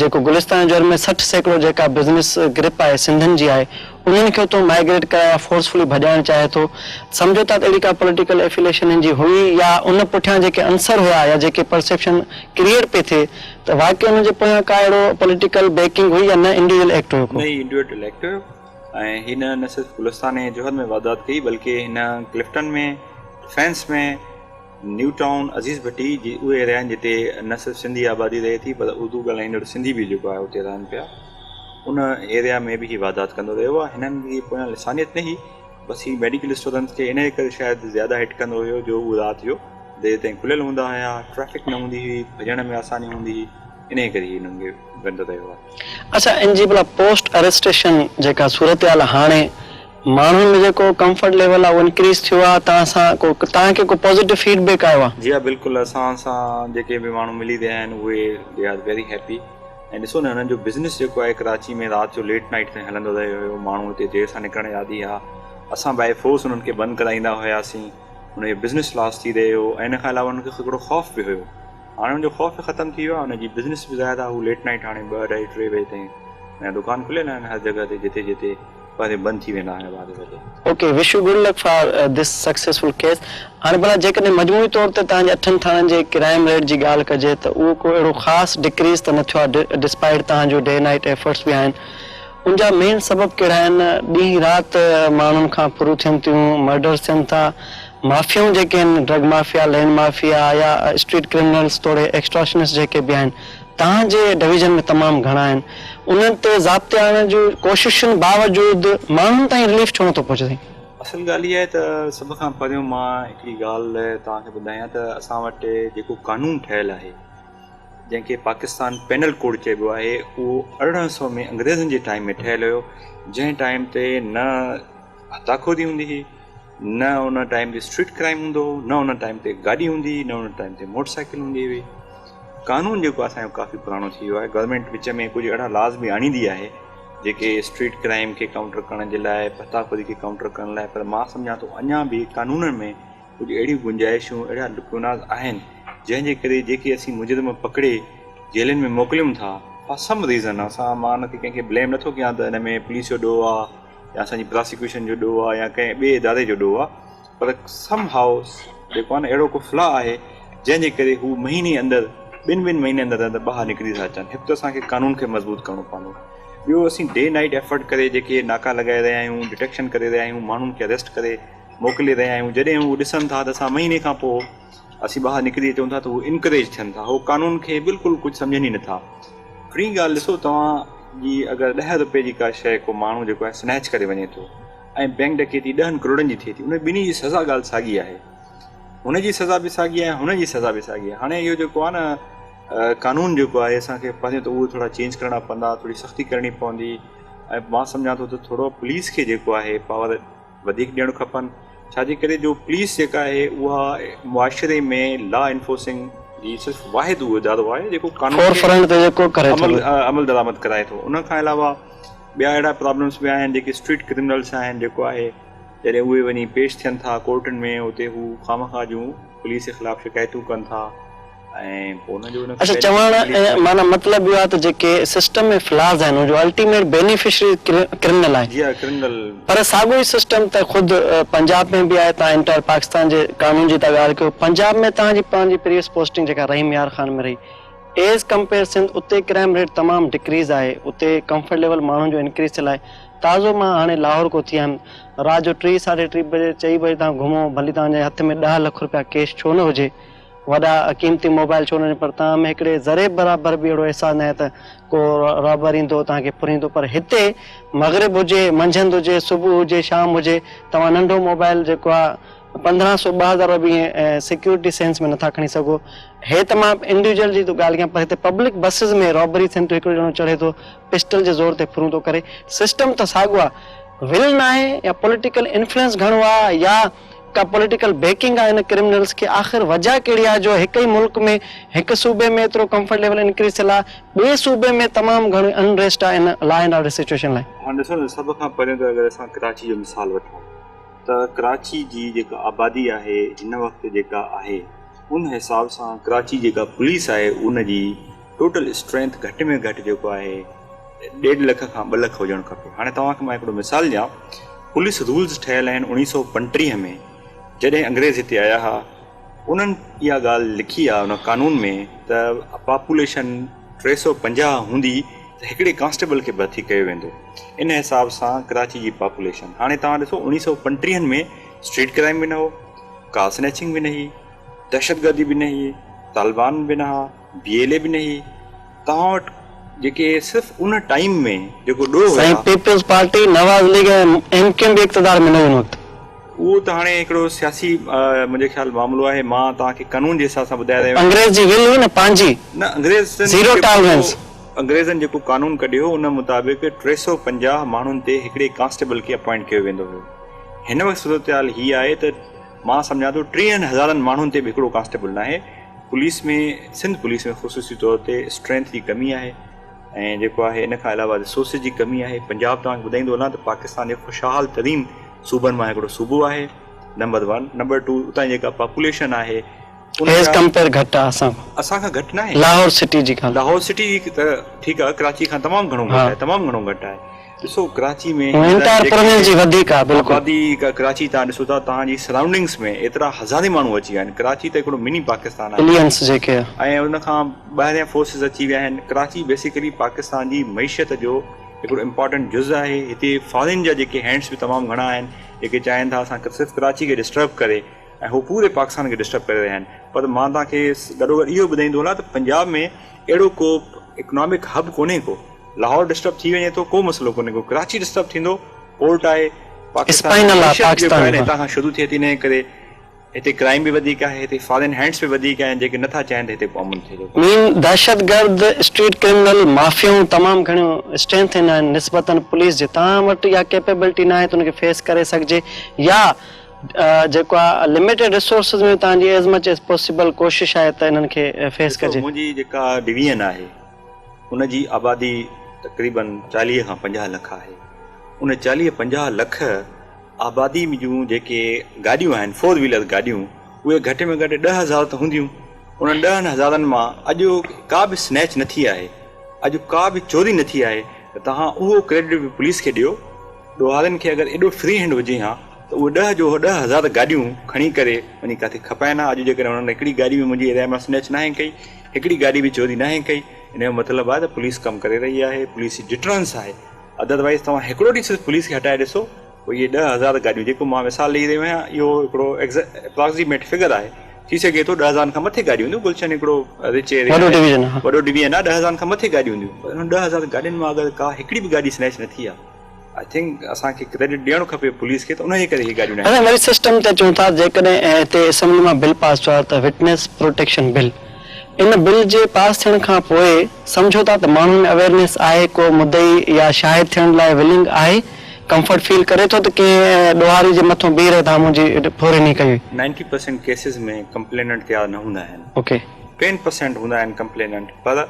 جيڪو گلستان جوهر ۾ 60% جيڪا بزنس گرپ آهي سنڌين جي آهي انهن کي اتو مائگريٽ ڪرائي يا فورسفلي ڀڄائڻ چاهي ٿو سمجهو ٿا ته اهڙي ڪا پوليٽيڪل ايفيليشن هن جي هئي يا ان پٺيان جيڪي عنصر هيا يا جيڪي پرسيپشن ڪريئيٽ پئي ٿئي ته واقعي ان جي پويان ڪا اهڙو پوليٽيڪل بيڪنگ هئي يا نه انڊيوجل ايڪٽ هيو ڪو؟ نه هي انڊيوجل ايڪٽ هيو ۽ هن نه صرف گلستان ۽ جوهر ۾ واردات ڪئي بلڪه هن Clifton ۾، Defence ۾، New Town, Aziz Bhatti جي اهي ايريا آهن جتي نه صرف سنڌي آبادي رهي ٿي پر اردو ڳالهائيندڙ سنڌي به جيڪو آهي اتي رهن پيا ان ايريا ۾ به هي واردات ڪندو رهيو آهي هنن جي پويان لسانيت نه هئي بس هي ميڊيڪل اسٽورن کي انهيء ڪري شايد زياده هٽ ڪندو هيو جو هو رات جو دير تائين کليل هوندا هيا، ٽريفڪ نه هوندي هئي، ڀڄڻ ۾ آساني هوندي هئي، انهيء ڪري هي انهن کي ويندو رهيو آهي. اڇا ان جي ڀلا پوسٽ اريسٽيشن جيڪا صورتحال هاڻي ماڻهن ۾ جيڪو ڪمفرٽ ليول آهي اهو انڪريز ٿيو آهي توهان سان ڪو توهان کي ڪو پازيٽو فيڊ بيڪ آيو آهي؟ جي ها بلڪل اسان سان جيڪي به ماڻهو ملي رهيا آهن اهي they are very happy ۽ ڏسو نه هنن جو بزنس جيڪو آهي ڪراچي ۾ رات جو ليٽ نائيٽ تائين هلندو رهيو هيو ماڻهو هتي دير سان نڪرڻ جا عادي هيا اسان بائي فورس انهن کي بند ڪرائيندا هياسين ان جو بزنس لاس ٿي رهيو هو ۽ ان کان علاوه انهن کي هڪڙو خوف به هيو هاڻي ان جو خوف به ختم ٿي ويو آهي ان جي بزنس به ظاهر آهي هو ليٽ نائيٽ هاڻي ٻه اڍائي ٽي بجي تائين ۽ دڪان کليل آهن هر جڳهه تي جتي جتي پهرين بند ٿي ويندا هيا ٻارهين بجي. Okay wish you good luck for this successful case هاڻي ڀلا جيڪڏهن مجموعي طور تي توهان جي اٺن ٿاڻن جي ڪرائيم ريٽ جي ڳالهه ڪجي ته اهو ڪو اهڙو خاص ڊڪريز ته نه ٿيو آهي ڊسپائيٽ توهان جو ڊي نائيٽ ايفرٽس به آهن ان جا مين سبب ڪهڙا آهن ڏينهن رات ماڻهن کان ڦرون ٿين ٿيون مرڊرز ٿين ٿا مافيائون جيڪي آهن ڊرگ مافيا لينڊ مافيا يا اسٽريٽ ڪرمنلز توڙي ايڪسٽارشنسٽ جيڪي به آهن توهان جي ڊويزن ۾ تمام گهڻا آهن انهن تي ضابطي آڻڻ جون ڪوششن باوجود ماڻهن تائين رليف ڇو نٿو پهچي سائين؟ اصل ڳالهه اها آهي ته سڀ کان پهريون مان هڪڙي ڳالهه توهان کي ٻڌايان ته اسان وٽ جيڪو قانون ٺهيل آهي جنهن کي پاڪستان پينل ڪوڊ چئبو آهي اهو 1800 ۾ انگريزن جي ٽائيم ۾ ٺهيل هيو جنهن ٽائيم تي نه ڀتاخوري هوندي هئي نه ان ٽائيم تي اسٽريٽ ڪرائيم هوندو هو نه ان ٽائيم تي گاڏي هوندي هئي نه ان ٽائيم تي موٽر سائيڪل هوندي هئي. قانون جيڪو آهي اسان جو ڪافي پراڻو ٿي ويو آهي گورنمينٽ وچ ۾ ڪجهه اهڙا لاز به آڻيندي آهي جيڪي اسٽريٽ ڪرائيم کي ڪائونٽر ڪرڻ جي لاء ڀتا خوري کي ڪائونٽر ڪرڻ لاء پر مان سمجهان ٿو اڃا به قانونن ۾ ڪجهه اهڙيون گنجائشون اهڙا لڪوناز آهن جنهن جي ڪري جيڪي اسين مجرم پڪڙي جيلن ۾ موڪليون ٿا فار سم ريزن اسان مان ان کي ڪنهن کي بليم نٿو ڪيان ته ان ۾ پوليس جو ڏوهه آهي يا اسان جي پراسيڪيوشن جو ڏوهه آهي يا ڪنهن ٻئي اداري جو ڏوهه آهي پر سم هائو جيڪو آهي نه اهڙو ڪو فلا آهي جنهن جي ڪري هو مهيني اندر ٻن ٻن مهينن اندر اندر ٻاهر نڪري ٿا اچن هڪ ته اسان کي قانون کي مضبوط ڪرڻو پوندو ٻيو اسين ڊي نائيٽ ايفرٽ ڪري جيڪي ناڪا لڳائي رهيا آهيون ڊٽيڪشن ڪري رهيا آهيون ماڻهن کي اريسٽ ڪري موڪلي رهيا آهيون جڏهن هو ڏسن ٿا ته اسان مهيني کان پوء اسين ٻاهر نڪري اچون ٿا ته هو انڪريج ٿين ٿا هو قانون کي بلڪل ڪجهه سمجهن ئي نٿا پھرين ڳالهه ڏسو توهان جي اگر ڏهه روپئي جي ڪا شيء ڪو ماڻهو جيڪو آهي سنيچ ڪري وڃي ٿو ۽ بينڪ ڊڪيتي ڏهن ڪروڙن جي ٿئي ٿي ان ٻنهي جي سزا ڳالهه ساڳي آهي هن جي سزا به ساڳي آهي هن جي سزا به ساڳي آهي هاڻي اهو جيڪو آهي نه قانون جيڪو آهي اسان کي پهريون ته اهو ٿورا چينج ڪرڻا پوندا ٿوري سختي ڪرڻي پوندي ۽ مان سمجهان ٿو ته ٿورو پوليس کي جيڪو آهي پاور وڌيڪ ڏيڻ کپن ڇاجي ڪري جو پوليس جيڪا آهي اها معاشري ۾ لا انفورسنگ جي صرف واحد اهو ادارو آهي جيڪو قانون کي عمل درآمد ڪرائي ٿو ان کان علاوه ٻيا اهڙا پرابلمس به آهن جيڪي اسٽريٽ ڪرمنلس آهن جيڪو آهي جڏهن اهي وڃي پيش ٿين ٿا ڪورٽن ۾ اتي هو خوامخواه جون پوليس جي خلاف شڪايتون ڪن ٿا ۽ پوء ان جو ان اڇا چوڻ معنيٰ مطلب اهو آهي ته جيڪي سسٽم ۾ فلاز آهن ان جو الٽيميٽ بينيفشري ڪرمنل آهي جي ها ڪرمنل. پر ساڳيو ئي سسٽم ته خود پنجاب ۾ به آهي توهان انٽائر پاڪستان جي قانون جي ٿا ڳالهه ڪيو پنجاب ۾ توهان جي پنهنجي پريويس پوسٽنگ جيڪا رحيم يار خان ۾ رهي ايز ڪمپيئر سنڌ اتي ڪرائم ريٽ تمام ڊڪريز آهي اتي ڪمفرٽ ليول ماڻهن جو انڪريز ٿيل آهي تازو مان هاڻي لاهور ڪو ٿي آيم رات جو ٽي ساڍي ٽي بجي چئي بجي توهان گهمو ڀلي توهان جي هٿ ۾ ڏهه لک روپيا ڪيش ڇو نه هجي وڏا قيمتي موبائل ڇو نه هجن پر توهان ۾ هڪڙي ذري برابر به اهڙو احساس ناهي ته ڪو رابر ايندو توهان کي ڦريندو پر هتي مغرب هجي منجهند هجي صبح هجي شام هجي توهان ننڍو موبائل جيڪو آهي 1500 2000 روپيا به ائين سيڪيورٽي سينس ۾ نٿا کڻي سگهو هي ته مان انڊيوجل جي ٿو ڳالهه ڪيان پر هتي پبلڪ بسز ۾ رابري ٿين ٿيون هڪڙو ڄڻو چڙهي ٿو پسٽل جي زور تي ڦرون ٿو ڪري سسٽم ته ساڳيو آهي ول ناهي يا پوليٽيڪل انفلوئنس گهڻو آهي يا ڪا پوليٽيڪل بيڪنگ آهي ان ڪرمنلز کي آخر وجه ڪهڙي آهي جو هڪ ئي ملڪ ۾ هڪ صوبي ۾ ايترو ڪمفرٽ ليول انڪريز ٿيل آهي ٻئي صوبي ۾ تمام گهڻو انريسٽ آهي ان لا اينڊ آرڊر سچوئيشن لاء. هاڻ ڏسو نه سڀ کان پهريون ته اگر اسان ڪراچي جو مثال وٺون ته ڪراچي جي جيڪا آبادي آهي هن وقت جيڪا آهي ان حساب سان ڪراچي جيڪا پوليس آهي ان جي ٽوٽل اسٽرينٿ گهٽ ۾ گهٽ جيڪو آهي ڏيڍ لک کان ٻه لک هجڻ کپي هاڻي توهان کي مان هڪڙو مثال ڏيان پوليس رولز ٺهيل آهن اوڻيهه سو پنٽيهه ۾ جڏهن انگريز هتي آيا ها انهن اها ڳالهه لکي آهي ان قانون ۾ ته پاپوليشن 350 هوندي ته هڪڙي ڪانسٽيبل کي ڀرتي ڪيو ويندو ان حساب سان ڪراچي جي پاپوليشن هاڻي توهان ڏسو اوڻيهه سو پنٽيهن ۾ اسٽريٽ ڪرائم به نه هو ڪار سنيچنگ به نه هئي دهشتگردي به نه هئي طالبان به نه ها بي ايل اي به نه هئي توهان وٽ جيڪي صرف ان ٽائيم ۾ جيڪو ڏوهه هيا. سائين peoples party, Nawaz league ۽ M Q M به اقتدار ۾ نه هئي ان وقت. اهو ته هاڻي هڪڙو سياسي منهنجي خيال معاملو آهي مان توهان کي قانون جي حساب سان ٻڌائي رهيو آهيان. انگريز جي ول هئي نه پنهنجي. نه انگريزن زيرو ٽالرنس. انگريزن جيڪو قانون ڪڍيو ان مطابق 350 ماڻهن تي هڪڙي ڪانسٽيبل کي اپوائنٽ ڪيو ويندو هيو هن وقت صورتحال هي آهي ته مان سمجهان ٿو ٽيهن هزارن ماڻهن تي به هڪڙو ڪانسٽيبل ناهي پوليس ۾ سنڌ پوليس ۾ خصوصي طور تي اسٽرينٿ جي ڪمي آهي ۽ جيڪو آهي ان کان علاوه ريسورسز جي ڪمي آهي پنجاب توهان کي ٻڌائيندو هلان ته پاڪستان جي خوشحال ترين صوبن مان هڪڙو صوبو آهي نمبر ون نمبر ٽو اتان جي جيڪا پاپوليشن آهي ايز ڪمپيئر گهٽ آهي اسان کان اسان کان گهٽ ناهي لاهور سٽي جي ڳالهه لاهور سٽي جي ته ٺيڪ آهي ڪراچي کان تمام گهڻو گهٽ آهي تمام گهڻو گهٽ آهي ڏسو ڪراچي ۾ انٽائر پروونس جي وڌيڪ آ بلڪل. آبادي ڪراچي تهان ڏسو ٿا تهان جي سرائونڊنگس ۾ ايترا هزارين ماڻهو اچي ويا آهن ڪراچي ته هڪڙو مني پاڪستان آهي ملينس جيڪي ۽ ان کان ٻاهريان فورسز اچي ويا آهن ڪراچي بيسيڪلي پاڪستان جي معيشت جو هڪڙو امپارٽنٽ جز آهي هتي فارين جا جيڪي هينڊس به تمام گهڻا آهن جيڪي چاهين ٿا اسان صرف ڪراچي کي ڊسٽرب ڪري ۽ هو پوري پاڪستان کي ڊسٽرب ڪري رهيا آهن پر مان توهان کي گڏوگڏ اهو ٻڌائيندو هلان ته پنجاب ۾ اهڙو ڪو اڪنامڪ هب ڪونهي ڪو لاهور ڊسٽرب ٿي وڃي ٿو ڪو مسئلو ڪونهي ڪو ڪراچي ڊسٽرب ٿيندو پورٽ آهي پاڪستان جي معيشت جيڪو آهي نه هتان کان شروع ٿئي ٿي انهي ڪري هتي ڪرائيم به وڌيڪ آهي هتي فارين هينڊس به وڌيڪ آهن جيڪي نٿا چاهين ته هتي ڪو امن ٿئي جيڪو مين دهشتگرد اسٽريٽ ڪرمنل مافيائون تمام گهڻيون اسٽرينٿ آهن نسبتن پوليس جي توهان وٽ اها ڪيپيبلٽي ناهي ته ان کي فيس ڪري سگهجي يا. جيڪو آ لميٽيڊ ريسورسز ۾ توهان جي ايز مچ ايز پاسيبل ڪوشش آهي ته انهن کي فيس ڏسو ڪجي. منهنجي جيڪا ڊويزن آهي ان جي آبادي تقريبن 40 کان 50 لک آهي ان 40 50 لک آبادي جون جيڪي گاڏيون آهن فور ويلر گاڏيون اهي گهٽ ۾ گهٽ 10,000 ته هونديون انهن ڏهن هزارن مان اڄ ڪا به سنيچ نه ٿي آهي اڄ ڪا به چوري نه ٿي آهي ته توهان اهو ڪريڊٽ به پوليس کي ڏيو ڏوهارين کي اگر ايڏو فري هينڊ هجي ها ته اهي ڏهه جو 10,000 گاڏيون کڻي ڪري وڃي ڪاٿي کپائن ها. اڄ جيڪڏهن انهن هڪڙي گاڏي به منهنجي ايريا مان سنيچ ناهي ڪئي، هڪڙي گاڏي به چوري ناهي ڪئي، ان جو مطلب آهي ته پوليس ڪم ڪري رهي آهي، پوليس جي ڊٽرنس آهي. ادروائيز توهان هڪڙو ڏينهن صرف پوليس کي هٽائي ڏسو، پوء اهي 10,000 گاڏيون جيڪو مان مثال ڏئي رهيو آهيان اهو هڪڙو اپراڪسيميٽ فگر آهي، ٿي سگهي ٿو ڏهه هزارن کان مٿي گاڏيون هونديون، گلشن هڪڙو رچ ايريا آهي، وڏو ڊويزن آهي، 10,000 کان مٿي گاڏيون هونديون، پر انهن 10,000 گاڏين مان اگر ڪا هڪڙي به گاڏي سنيچ نه ٿي آهي. I think اسان کي ڪريڊٽ ڏيڻ کپي پوليس کي ته ان جي ڪري هي گاڏيون ناهن. اسان وري سسٽم تي اچون ٿا جيڪڏهن هتي اسيمبلي مان بل پاس ٿيو آهي ته وٽنيس پروٽيڪشن بل ان بل جي پاس ٿيڻ کان پوء سمجهو ٿا ته ماڻهن ۾ اويرنيس آهي ڪو مدعي يا شاهد ٿيڻ لاء ولنگ آهي ڪمفرٽ فيل ڪري ٿو ته ڪنهن ڏوهاري جي مٿو بيهي رهي ته ها منهنجي ڦوري ني ڪئي هئي. نائنٽي پرسينٽ ڪيسز ۾ ڪمپليننٽ تيار نه هوندا آهن. اوڪي. ٽين پرسينٽ هوندا آهن ڪمپليننٽ پر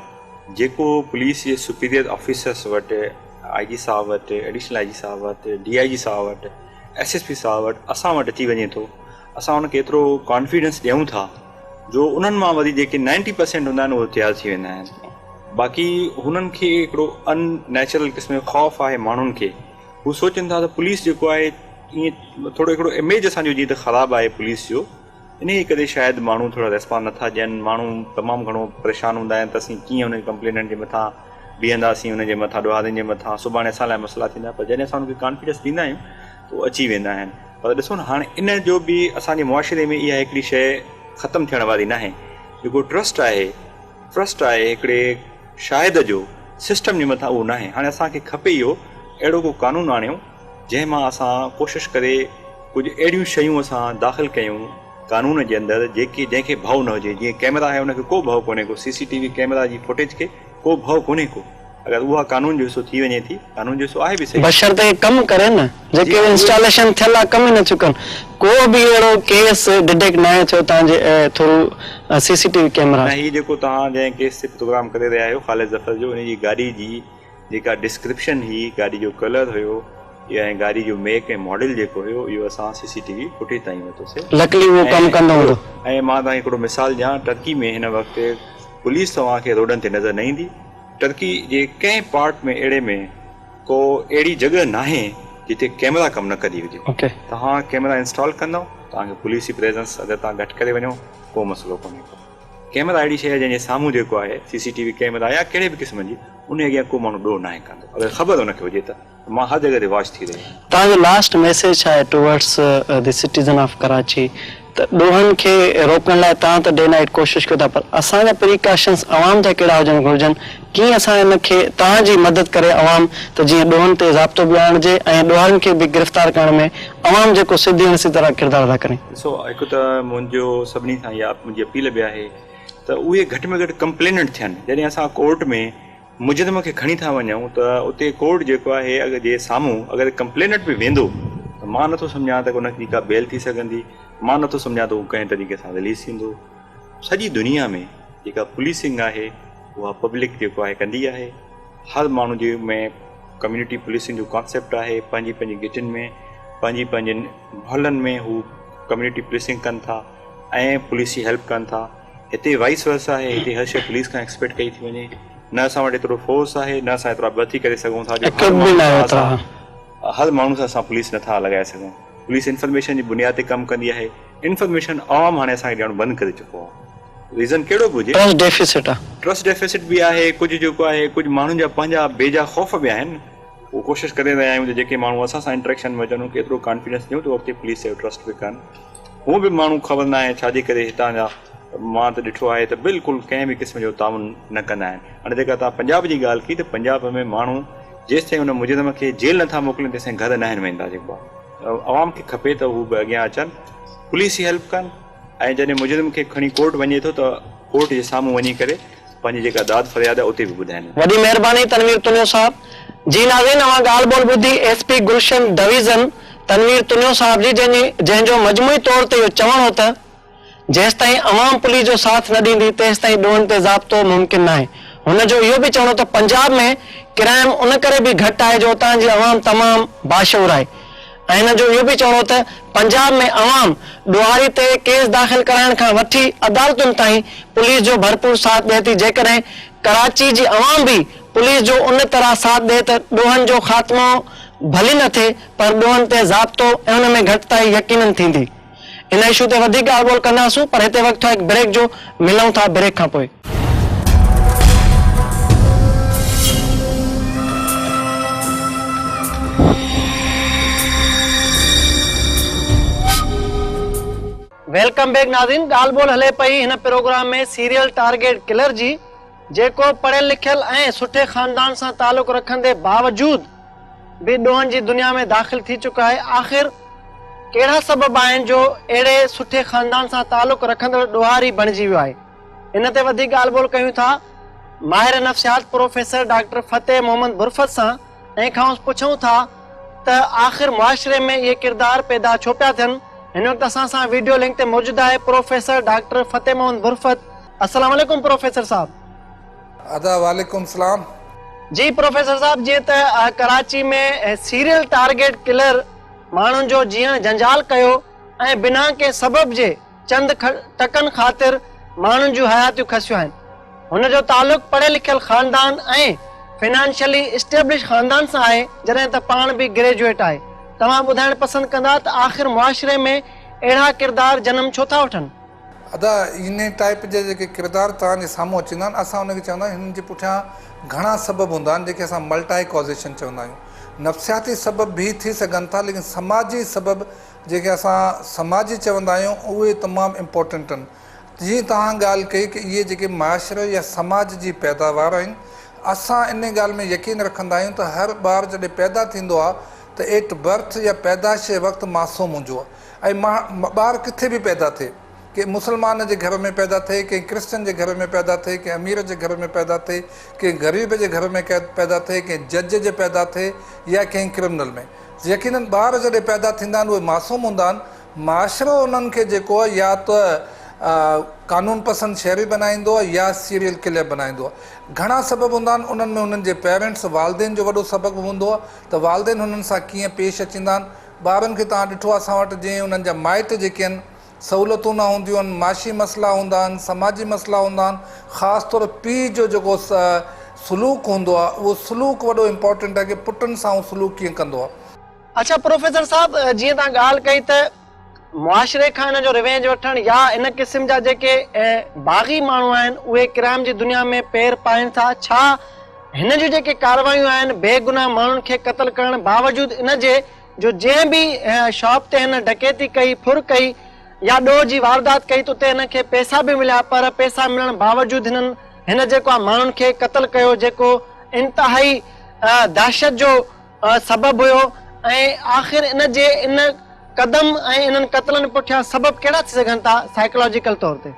جيڪو پوليس جي سپيريئر آفيسرس وٽ آء جي صاحب وٽ، ايڊيشنل I جي صاحب وٽ، ڊي I جي صاحب وٽ، ايس ايس پي صاحب وٽ، اسان وٽ اچي وڃي ٿو، اسان ان کي ايترو ڪانفيڊنس ڏيون ٿا جو انهن مان وري جيڪي نائنٽي پرسينٽ هوندا آهن اهي تيار ٿي ويندا آهن. باقي هنن کي هڪڙو ان نيچرل قسم جو خوف آهي ماڻهن کي، هو سوچن ٿا ته پوليس جيڪو آهي ائين ٿورو هڪڙو اميج اسان جو جيئن ته خراب آهي پوليس جو، انهيء ڪري شايد ماڻهو ٿورا ريسپانس نٿا ڏين. ماڻهو تمام گهڻو پريشان هوندا آهن ته اسين ڪيئن انهن ڪمپليننٽ جي مٿان بيهنداسين، انهن جي مٿان ڏوهارين جي مٿان، سڀاڻي اسان لاء مسئلا ٿيندا. پر جڏهن اسان انهن کي ڪانفيڊنس ڏيندا آهيون ته اهي اچي ويندا آهن. پر ڏسو نه هاڻي ان جو به اسان جي معاشري ۾ اها هڪڙي شيء ختم ٿيڻ واري ناهي. جيڪو ٽرسٽ آهي، ٽرسٽ آهي هڪڙي شاهد جو سسٽم جي مٿان اهو ناهي. هاڻي اسان کي کپي اهو اهڙو ڪو قانون آڻيون جنهن مان اسان ڪوشش ڪري ڪجهه اهڙيون شيون اسان داخل ڪيون قانون جي اندر جيڪي جنهن کي ڀؤ نه هجي جيئن ڪئميرا آهي ان کي ڪو ڀؤ ڪونهي ڪو سي سي ٽي وي ڪئميرا جي فوٽيج کي ڪو ڀؤ ڪونهي ڪو اگر اها قانون جو حصو ٿي وڃي ٿي قانون جو حصو آهي به صحيح. بشرطيڪ ڪم ڪري نه جيڪي به انسٽاليشن ٿيل آهي ڪم ئي نه ٿيون ڪن ڪو به اهڙو ڪيس ڊٽيڪٽ ناهي ٿيو توهان جي through C C T V camera. نه هي جيڪو توهان جنهن ڪيس تي پروگرام ڪري رهيا آهيو خالد ظفر جو ان جي گاڏي جي جيڪا ڊسڪرپشن هئي، گاڏي جو ڪلر هيو ۽ گاڏي جو ميڪ ۽ ماڊل جيڪو هيو اهو اسان سي سي ٽي وي فوٽيج تان ئي ورتوسي. لڪلي اهو ڪم ڪندو هوندو. ۽ مان توهان کي هڪڙو مثال ڏيان ٽرڪي ۾ هن وقت پوليس توهان کي روڊن تي نظر نه ايندي. ٽرڪي جي ڪنهن پارٽ ۾ اهڙي ۾ ڪو اهڙي جڳهه ناهي جتي ڪيمرا ڪم نه ڪندي هجي. توهان ڪيمرا انسٽال ڪندؤ توهان کي پوليس جي پريزنس اگر توهان گهٽ ڪري وڃو ڪو مسئلو ڪونهي ڪو. ڪئميرا اهڙي شيء آهي جنهن جي سامهون جيڪو آهي سي سي ٽي وي ڪئميرا يا ڪهڙي به قسم جي انهي اڳيان ڪو ماڻهو ڏوهه ناهي ڪندو اگر خبر ان کي هجي ته مان هر جڳهه تي واچ ٿي رهي آهيان. توهان جو لاسٽ ميسيج ڇا آهي towards the citizen of Karachi ته ڏوهن کي روڪڻ لاء توهان ته ڊي نائيٽ ڪوشش ڪيو ٿا پر اسان جا پريڪاشنس عوام جا ڪهڙا هجڻ گهرجن ڪيئن اسان ان کي توهان جي مدد ڪري عوام ته جيئن ڏوهن تي ضابطو به آڻجي ۽ ڏوهارين کي به گرفتار ڪرڻ ۾ عوام جيڪو سڌي اڻ سڌي طرح ڪردار ادا ڪري. ڏسو هڪ ته منهنجو سڀني سان اها منهنجي اپيل به آهي ته اهي گهٽ ۾ گهٽ ڪمپليننٽ ٿين جڏهن اسان ڪورٽ ۾ مجرم کي کڻي ٿا وڃون ته اتي ڪورٽ جيڪو آهي اگر جي سامهون اگر ڪمپليننٽ به ويندو ته مان نٿو سمجهان ته ان جي ڪا بيل ٿي سگهندي مان نٿو سمجهان ته هو ڪنهن طريقي سان رليز ٿيندو سڄي دنيا ۾ جيڪا پوليسنگ آهي اها پبلڪ جيڪو آهي ڪندي آهي هر ماڻهو جي ۾ ڪميونٽي پوليسنگ جو ڪانسيپٽ آهي پنهنجي پنهنجي گهٽين ۾ پنهنجي پنهنجن محلن ۾ هو ڪميونٽي پوليسنگ ڪن ٿا ۽ پوليس جي هيلپ ڪن ٿا هتي وائس ورسا آهي هتي هر شيء پوليس کان ايڪسپيڪٽ ڪئي ٿي وڃي نه اسان وٽ ايترو فورس آهي نه اسان ايترا ڀرتي ڪري سگهون ٿا جو هر ماڻهو سان اسان هر ماڻهو سان اسان پوليس نٿا لڳائي سگهون پوليس انفارميشن جي بنياد تي ڪم ڪندي آهي انفارميشن عوام هاڻي اسان کي ڏيڻ بند ڪري چڪو آهي ريزن ڪهڙو به هجي. ٽرسٽ ڊيفيسٽ آ. ٽرسٽ ڊيفيسٽ به آهي، ڪجهه جيڪو آهي ڪجهه ماڻهن جا پنهنجا بيجا خوف به آهن، اهو ڪوشش ڪري رهيا آهيون ته جيڪي ماڻهو اسان سان انٽريڪشن ۾ اچن انهن کي ايترو ڪانفيڊنس ڏيون ته اهو اڳتي پوليس جو ٽرسٽ به ڪن. هونء به ماڻهو خبر ناهي ڇا جي ڪري هتان جا مان ته ڏٺو آهي ته بلڪل ڪنهن به قسم جو تعاون نه ڪندا آهن. هاڻي جيڪا توهان پنجاب جي ڳالهه ڪئي ته پنجاب ۾ ماڻهو جيستائين ان مجرم کي جيل نٿا موڪلين تيستائين گهر ناهن ويندا جيڪو آهي عوام کي کپي ته هو به اڳيان اچن پوليس جي هيلپ ڪن. ۽ جڏهن مجرم کي کڻي ڪورٽ وڃي ٿو ته ڪورٽ جي سامهون وڃي ڪري پنهنجي جيڪا داد فرياد آهي اتي به ٻڌائين. وڏي مهرباني تنوير تنيو صاحب. جي ناظرين اوهان ڳالهه ٻولهه ٻڌي ايس پي گلشن ڊويزن تنوير تنيو صاحب جي جنهن جو مجموعي طور تي اهو چوڻ هو ته جيستائين عوام پوليس جو ساٿ نه ڏيندي تيستائين ڏوهن تي ضابطو ممڪن ناهي. هن جو اهو به چوڻ هو ته پنجاب ۾ ڪرائم ان ڪري به گهٽ آهي جو اتان جي عوام تمام باشعور آهي ۽ هن جو اهو به چوڻ هو ته پنجاب ۾ عوام ڏوهاري تي ڪيس داخل ڪرائڻ کان وٺي عدالتن تائين پوليس جو ڀرپور ساٿ ڏئي ٿي جيڪڏهن ڪراچي جي عوام به پوليس جو ان طرح ساٿ ڏئي ته ڏوهن جو خاتمو ڀلي نه ٿئي پر ڏوهن تي ضابطو ۽ ان ۾ گهٽتائي يقينن ٿيندي. ان اشو تي وڌيڪ ڳالهه ٻولهه ڪنداسون پر هتي وقت ٿيو آهي هڪ بريڪ جو، ملون ٿا بريڪ کان پوء. Welcome back ناظرين ڳالهه ٻولهه هلي پئي هن پروگرام ۾ سيريل ٽارگيٽ ڪلر جي جيڪو پڙهيل لکيل ۽ سٺي خاندان سان تعلق رکندي باوجود به ڏوهن جي دنيا ۾ داخل ٿي چڪو آهي، آخر ڪهڙا سبب آهن جو اهڙي سٺي خاندان سان تعلق رکندڙ ڏوهاري بڻجي ويو آهي؟ ان تي وڌيڪ ڳالهه ٻولهه ڪيون ٿا ماهر نفسيات پروفيسر ڊاڪٽر فتح محمد برفت سان ۽ کانئس پڇون ٿا ته آخر معاشري ۾ اهي ڪردار پيدا ڇو پيا ٿين؟ هن وقت اسان سان ويڊيو لنڪ تي موجود آهي پروفيسر ڊاڪٽر فتح محمد برفت. السلام عليڪم پروفيسر صاحب. ادا وعليڪم السلام. جي پروفيسر صاحب جيئن ته ڪراچي ۾ سيريل ٽارگيٽ ڪلر ماڻهن جو جيئڻ جنجال ڪيو ۽ بنا ڪنهن سبب جي چند ٽڪن خاطر ماڻهن جون حياتيون کسيون آهن هن جو تعلق پڙهيل لکيل خاندان ۽ فنانشلي اسٽيبلش خاندان سان آهي جڏهن ته پاڻ به گريجوئيٽ آهي توهان ٻڌائڻ پسند ڪندا ته آخر معاشري ۾ اهڙا ڪردار جنم ڇو ٿا وٺن؟ ادا انهي ٽائيپ جا جيڪي ڪردار توهان جي سامهون اچي ويندا آهن اسان ان کي چوندا آهيون هنن جي پٺيان گهڻا سبب هوندا آهن جيڪي اسان ملٽائي ڪازيشن چوندا آهيون نفسياتي سبب به ٿي سگهن ٿا ليڪن سماجي سبب جيڪي اسان سماجي چوندا آهيون اهي تمام امپورٽنٽ آهن جيئن توهان ڳالهه ڪئي ڪي اهي جيڪي معاشري يا سماج جي پيداوار آهن اسان انهي ڳالهه ۾ يقين رکندا آهيون ته هر ٻار جڏهن پيدا ٿيندو آهي ته ايٽ برٿ يا پيدائش جي وقت معصوم هوندو آهي ۽ ٻار ڪٿي به پيدا ٿئي، ڪنهن مسلمان جي گهر ۾ پيدا ٿئي، ڪنهن ڪرسچن جي گهر ۾ پيدا ٿئي، ڪنهن امير جي گهر ۾ پيدا ٿئي، ڪنهن غريب جي گهر ۾ پيدا ٿئي، ڪنهن جج جي پيدا ٿئي يا ڪنهن ڪرمنل ۾. يقينن ٻار جڏهن پيدا ٿيندا آهن اهي معصوم هوندا آهن، معاشرو انهن کي جيڪو آهي يا ته قانون پسند شهري بنائيندو آهي يا سيريل ڪلر بنائيندو آهي. گهڻا سبب هوندا آهن انهن ۾ انهن جي پيرنٽس، والدين جو وڏو سبب هوندو آهي ته والدين هنن سان ڪيئن پيش اچيندا آهن، ٻارن کي توهان ڏٺو آهي اسان وٽ جئين انهن جا مائٽ جيڪي آهن سهولتون نه هونديون آهن معاشي مسئلا هوندا آهن سماجي مسئلا هوندا آهن خاص طور پيء جو جيڪو سلوڪ هوندو آهي اهو سلوڪ وڏو امپارٽنٽ آهي ڪي پٽن سان اهو سلوڪ ڪيئن ڪندو آهي. اڇا پروفيسر صاحب جيئن توهان ڳالهه ڪئي ته معاشري کان ان جو ريونج وٺڻ يا ان قسم جا جيڪي باغي ماڻهو آهن اهي ڪرائم جي دنيا ۾ پير پائين ٿا ڇا هن جون جيڪي ڪارروايون آهن بيگناهه ماڻهن کي قتل ڪرڻ باوجود ان جي جو جنهن به شاپ تي هن ڊڪيتي ڪئي، ڦر ڪئي يا ڏوهه جي واردات ڪئي ته اتي هن کي پئسا به مليا پر پئسا ملڻ باوجود هنن هن جيڪو آهي ماڻهن کي قتل ڪيو جيڪو انتهائي دهشت جو سبب هيو ۽ آخر ان جي ان قدم ۽ انهن قتلن پٺيان سبب ڪهڙا ٿي سگهن ٿا سائيڪلاجيڪل طور تي؟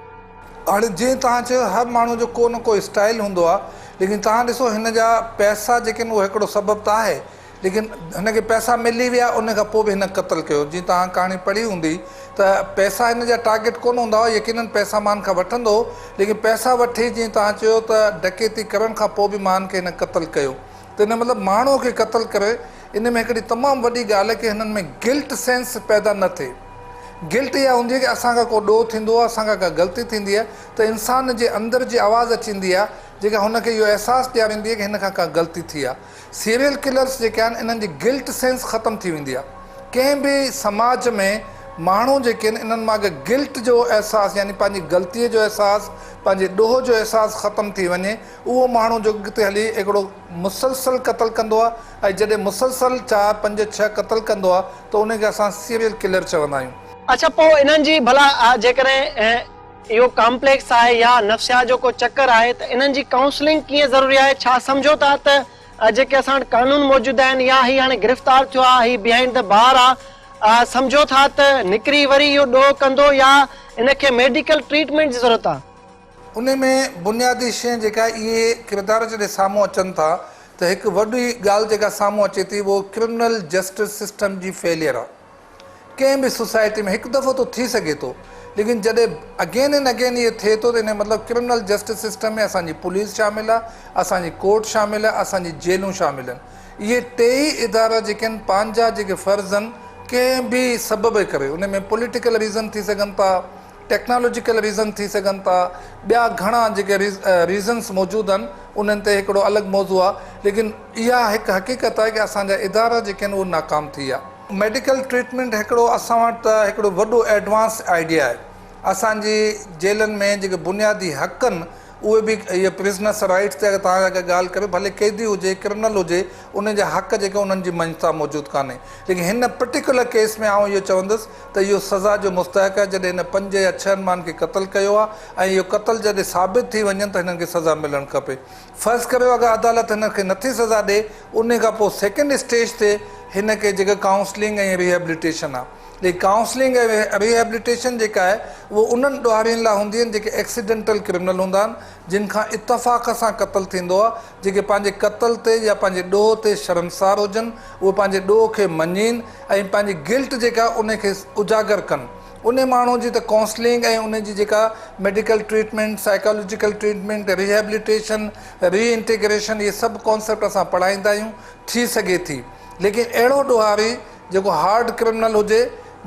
هاڻي جيئن توهان چيو هر ماڻهو جو ڪو نه ڪو اسٽائيل هوندو آهي ليڪن توهان ڏسو هن جا پئسا جيڪي آهن اهو هڪڙو سبب ته آهي ليڪن هن کي پئسا ملي ويا ان کان پوء به هن قتل ڪيو جيئن توهان ڪهاڻي پڙهي هوندي ته پئسا هن جا ٽارگيٽ ڪونه هوندا هئا يقينن پئسا مان کان وٺندو هو ليڪن پئسا وٺي جيئن توهان چيو ته ڊڪيتي ڪرڻ کان پوء به مان کي هن قتل ڪيو ته ان مطلب ماڻهوء کي قتل ڪري ان ۾ هڪڙي تمام وڏي ڳالهه آهي ڪي هنن ۾ گلٽ سينس پيدا نه ٿئي. گلٽ اها هوندي آهي ڪي اسان کان ڪو ڏوهه ٿيندو آهي، اسان کان ڪا غلطي ٿيندي آهي ته انسان جي اندر جي آواز اچي ايندي آهي جيڪا هن کي اهو احساس ڏياريندي آهي ڪي هن کان ڪا غلطي ٿي آهي. سيريل ڪلرس جيڪي آهن انهن جي گلٽ سينس ختم ٿي ويندي آهي. ڪنهن به سماج ۾ ماڻهو جيڪي آهن انهن مان اگر گلٽ جو احساس يعني پنهنجي غلطيء جو احساس، پنهنجي ڏوهه جو احساس ختم ٿي وڃي اهو ماڻهو جو اڳتي هلي هڪڙو مسلسل قتل ڪندو آهي ۽ جڏهن مسلسل چار، پنج، ڇهه قتل ڪندو آهي ته ان کي اسان سيريل ڪلر چوندا آهيون. اڇا پوء انهن جي ڀلا جيڪڏهن اهو ڪامپليڪس آهي يا نفسيات جو ڪو چڪر آهي ته انهن جي ڪائونسلنگ ڪيئن ضروري آهي ڇا سمجهو ٿا ته جيڪي اسان وٽ قانون موجود آهن يا هي هاڻي گرفتار ٿيو آهي هي بيهائينڊ the بار آهي سمجهو ٿا ته نڪري وري اهو ڏوهه ڪندو يا ان کي ميڊيڪل ٽريٽمينٽ جي ضرورت آهي. انهي ۾ بنيادي شيء جيڪا اهي ڪردار جڏهن سامهون اچن ٿا ته هڪ وڏي ڳالهه جيڪا سامهون اچي ٿي اهو ڪرمنل جسٽس سسٽم جي فيليئر آهي. ڪنهن به سوسائٽي ۾ هڪ دفعو ته ٿي سگهي ٿو ليڪن جڏهن اگين اينڊ اگين اهو ٿئي ٿو ته ان جو مطلب ڪرمنل جسٽس سسٽم ۾ اسان جي پوليس شامل آهي، اسان جي ڪورٽ شامل آهي، اسان جي جيلون شامل آهن. اهي ٽيئي ادارا جيڪي آهن پنهنجا جيڪي فرض آهن ڪنهن به سبب جي ڪري ان ۾ پوليٽيڪل ريزن ٿي سگهن ٿا، ٽيڪنالاجيڪل ريزن ٿي سگهن ٿا، ٻيا گهڻا جيڪي ريزنس موجود آهن انهن تي هڪڙو الڳ موضوع آهي ليڪن اها هڪ حقيقت آهي ڪي اسان جا ادارا جيڪي آهن اهي ناڪام ٿي ويا. ميڊيڪل ٽريٽمينٽ هڪڙو اسان وٽ ته هڪڙو وڏو ايڊوانس آئيڊيا آهي. اسان جي جيلن ۾ جيڪي بنيادي حق آهن اهي به اهي پرزنرس رائيٽس تي اگر توهان اگر ڳالهه ڪريو ڀلي قيدي هجي ڪرمنل هجي انهن جا حق جيڪي انهن جي مڃتا موجود ڪانهي ليڪن هن پرٽيڪولر ڪيس ۾ آئون اهو چوندس ته اهو سزا جو مستحق آهي جڏهن هن پنج يا ڇهن ماڻهن کي قتل ڪيو آهي ۽ اهو قتل جڏهن ثابت ٿي وڃن ته هنن کي سزا ملڻ کپي. فرض ڪريو اگر عدالت هن کي نٿي سزا ڏي انهي کان پوء سيڪنڊ اسٽيج تي هن کي جيڪا ڪائونسلنگ ۽ ريهيبليٽيشن آ ليڪن ڪائونسلنگ ۽ ريهيبليٽيشن جيڪا آهي اهو انهن ڏوهارين لاء هوندي آهن جيڪي ايڪسيڊنٽل ڪرمنل هوندا آهن جن کان اتفاق سان قتل ٿيندو آ جيڪي پنهنجي قتل تي يا پنهنجي ڏوهه تي شرمسار هجن اهي پنهنجي ڏوهه کي مڃين ۽ پنهنجي گلٽ جيڪا انهي کي اجاگر ڪن انهي ماڻهو جي ته ڪائونسلنگ ۽ انهي جي جيڪا medical treatment, psychological treatment, rehabilitation, re integration اهي سڀ ڪانسيپٽ اسان پڙهائيندا آهيون ٿي سگهي ٿي ليڪن اهڙو ڏوهاري جيڪو هارڊ ڪرمنل هجي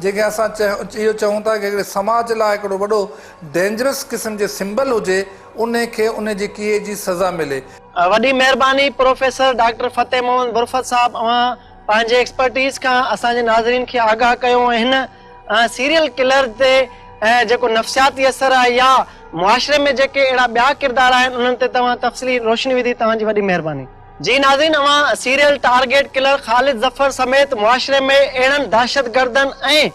جنهن کي اسان اهو چئون ٿا ڪي هڪڙي سماج لاء هڪڙو وڏو ڊينجرس قسم جي سمبل هجي انهي کي انهي جي ڪيئي جي سزا ملي. وڏي مهرباني پروفيسر ڊاڪٽر فتح محمد برفت صاحب اوهان پنهنجي ايڪسپرٽيز کان اسان جي ناظرين کي آگاهه ڪيو ۽ هن سيريل ڪلر تي جيڪو نفسياتي اثر آهي يا معاشري ۾ جيڪي اهڙا ٻيا ڪردار آهن انهن تي توهان تفصيلي روشني وڌي توهان جي وڏي مهرباني. جي ناظرين اوهان serial target killer Khalid Zafar سميت معاشري ۾ اهڙن دهشتگردن ۽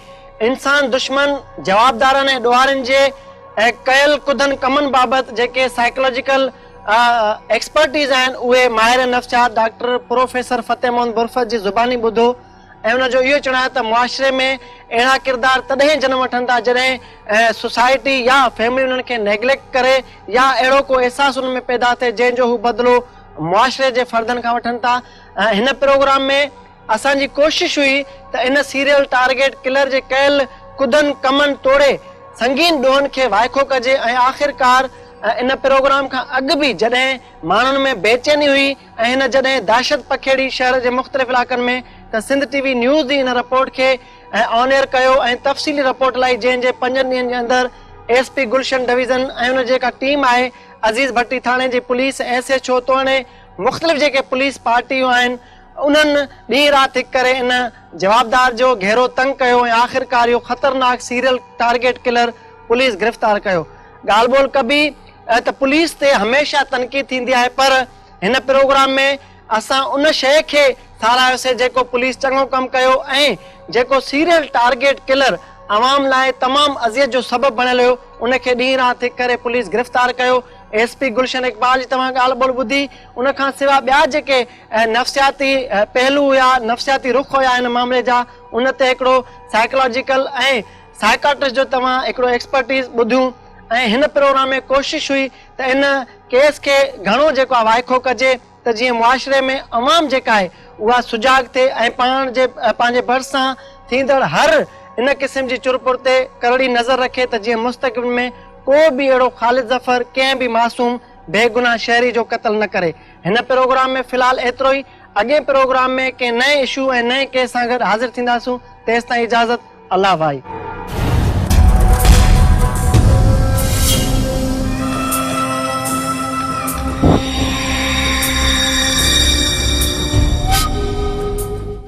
انسان دشمن جوابدارن ۽ ڏوهارين جي ڪيل ڪڌن ڪمن بابت جيڪي سائيڪلاجيڪل ايڪسپرٽيز آهن اهي ماهر نفسيات ڊاڪٽر پروفيسر فتح محمد برفت جي زباني ٻڌو ۽ ان جو اهو چوڻ آهي ته معاشري ۾ اهڙا ڪردار تڏهن جنم وٺن ٿا جڏهن سوسائٽي يا فيملي انهن کي نيگليڪٽ ڪري يا اهڙو ڪو احساس انهن ۾ پيدا ٿئي جنهن جو هو بدلو معاشري جي فردن کان وٺن ٿا هن پروگرام ۾ اسان جي ڪوشش هئي ته ان سيريل ٽارگيٽ ڪلر جي ڪيل ڪڌن ڪمن توڙي سنگين ڏوهن کي وائکو ڪجي ۽ آخرڪار ان پروگرام کان اڳ به جڏهن ماڻهن ۾ بيچيني هئي ۽ هن جڏهن دهشت پکيڙي شهر جي مختلف علائقن ۾ ته سنڌ ٽي وي نيوز جي ان رپورٽ کي آن ايئر ڪيو ۽ تفصيلي رپورٽ لائي جنهن جي پنجن ڏينهن جي اندر ايس پي گلشن ڊويزن ۽ ان جيڪا ٽيم آهي عزيز ڀٽي ٿاڻي جي پوليس ايس ايڇ او توڻي مختلف جيڪي پوليس پارٽيون آهن انهن ڏينهن رات هڪ ڪري ان جوابدار جو گهيرو تنگ ڪيو ۽ آخرڪار اهو خطرناڪ سيريل ٽارگيٽ ڪلر پوليس گرفتار ڪيو ڳالهه ٻولهه ڪبي ته پوليس تي هميشه تنقيد ٿيندي آهي پر هن پروگرام ۾ اسان ان شيء کي ساراهيوسي جيڪو پوليس چڱو ڪم ڪيو ۽ جيڪو سيريل ٽارگيٽ ڪلر عوام لاء تمام اذيت جو سبب بڻيل هيو ان کي ڏينهن رات هڪ ڪري پوليس گرفتار ڪيو ايس پي گلشن اقبال جي توهان ڳالهه ٻولهه ٻڌي ان کان سواء ٻيا جيڪي نفسياتي پهلو هيا نفسياتي رخ هيا هن معاملي جا ان تي هڪڙو سائيڪلاجيڪل ۽ سائيڪاٽرسٽ جو توهان هڪڙو ايڪسپرٽيز ٻڌيون ۽ هن پروگرام ۾ ڪوشش هئي ته ان ڪيس کي گهڻو جيڪو آهي وائکو ڪجي ته جيئن معاشري ۾ عوام جيڪا آهي اها سجاڳ ٿئي ۽ پاڻ جي پنهنجي ڀرسان ٿيندڙ هر ان قسم جي چرپر تي ڪرڙي نظر رکي ته جيئن مستقبل ۾ ڪو به اهڙو خالد ظفر ڪنهن به معصوم بيگناهه شهري جو قتل نه ڪري. هن پروگرام ۾ في الحال ايترو ئي اڳئين پروگرام ۾ ڪنهن نئين اشو ۽ نئين ڪيس سان گڏ حاضر ٿينداسون تيستائين اجازت الله واهي.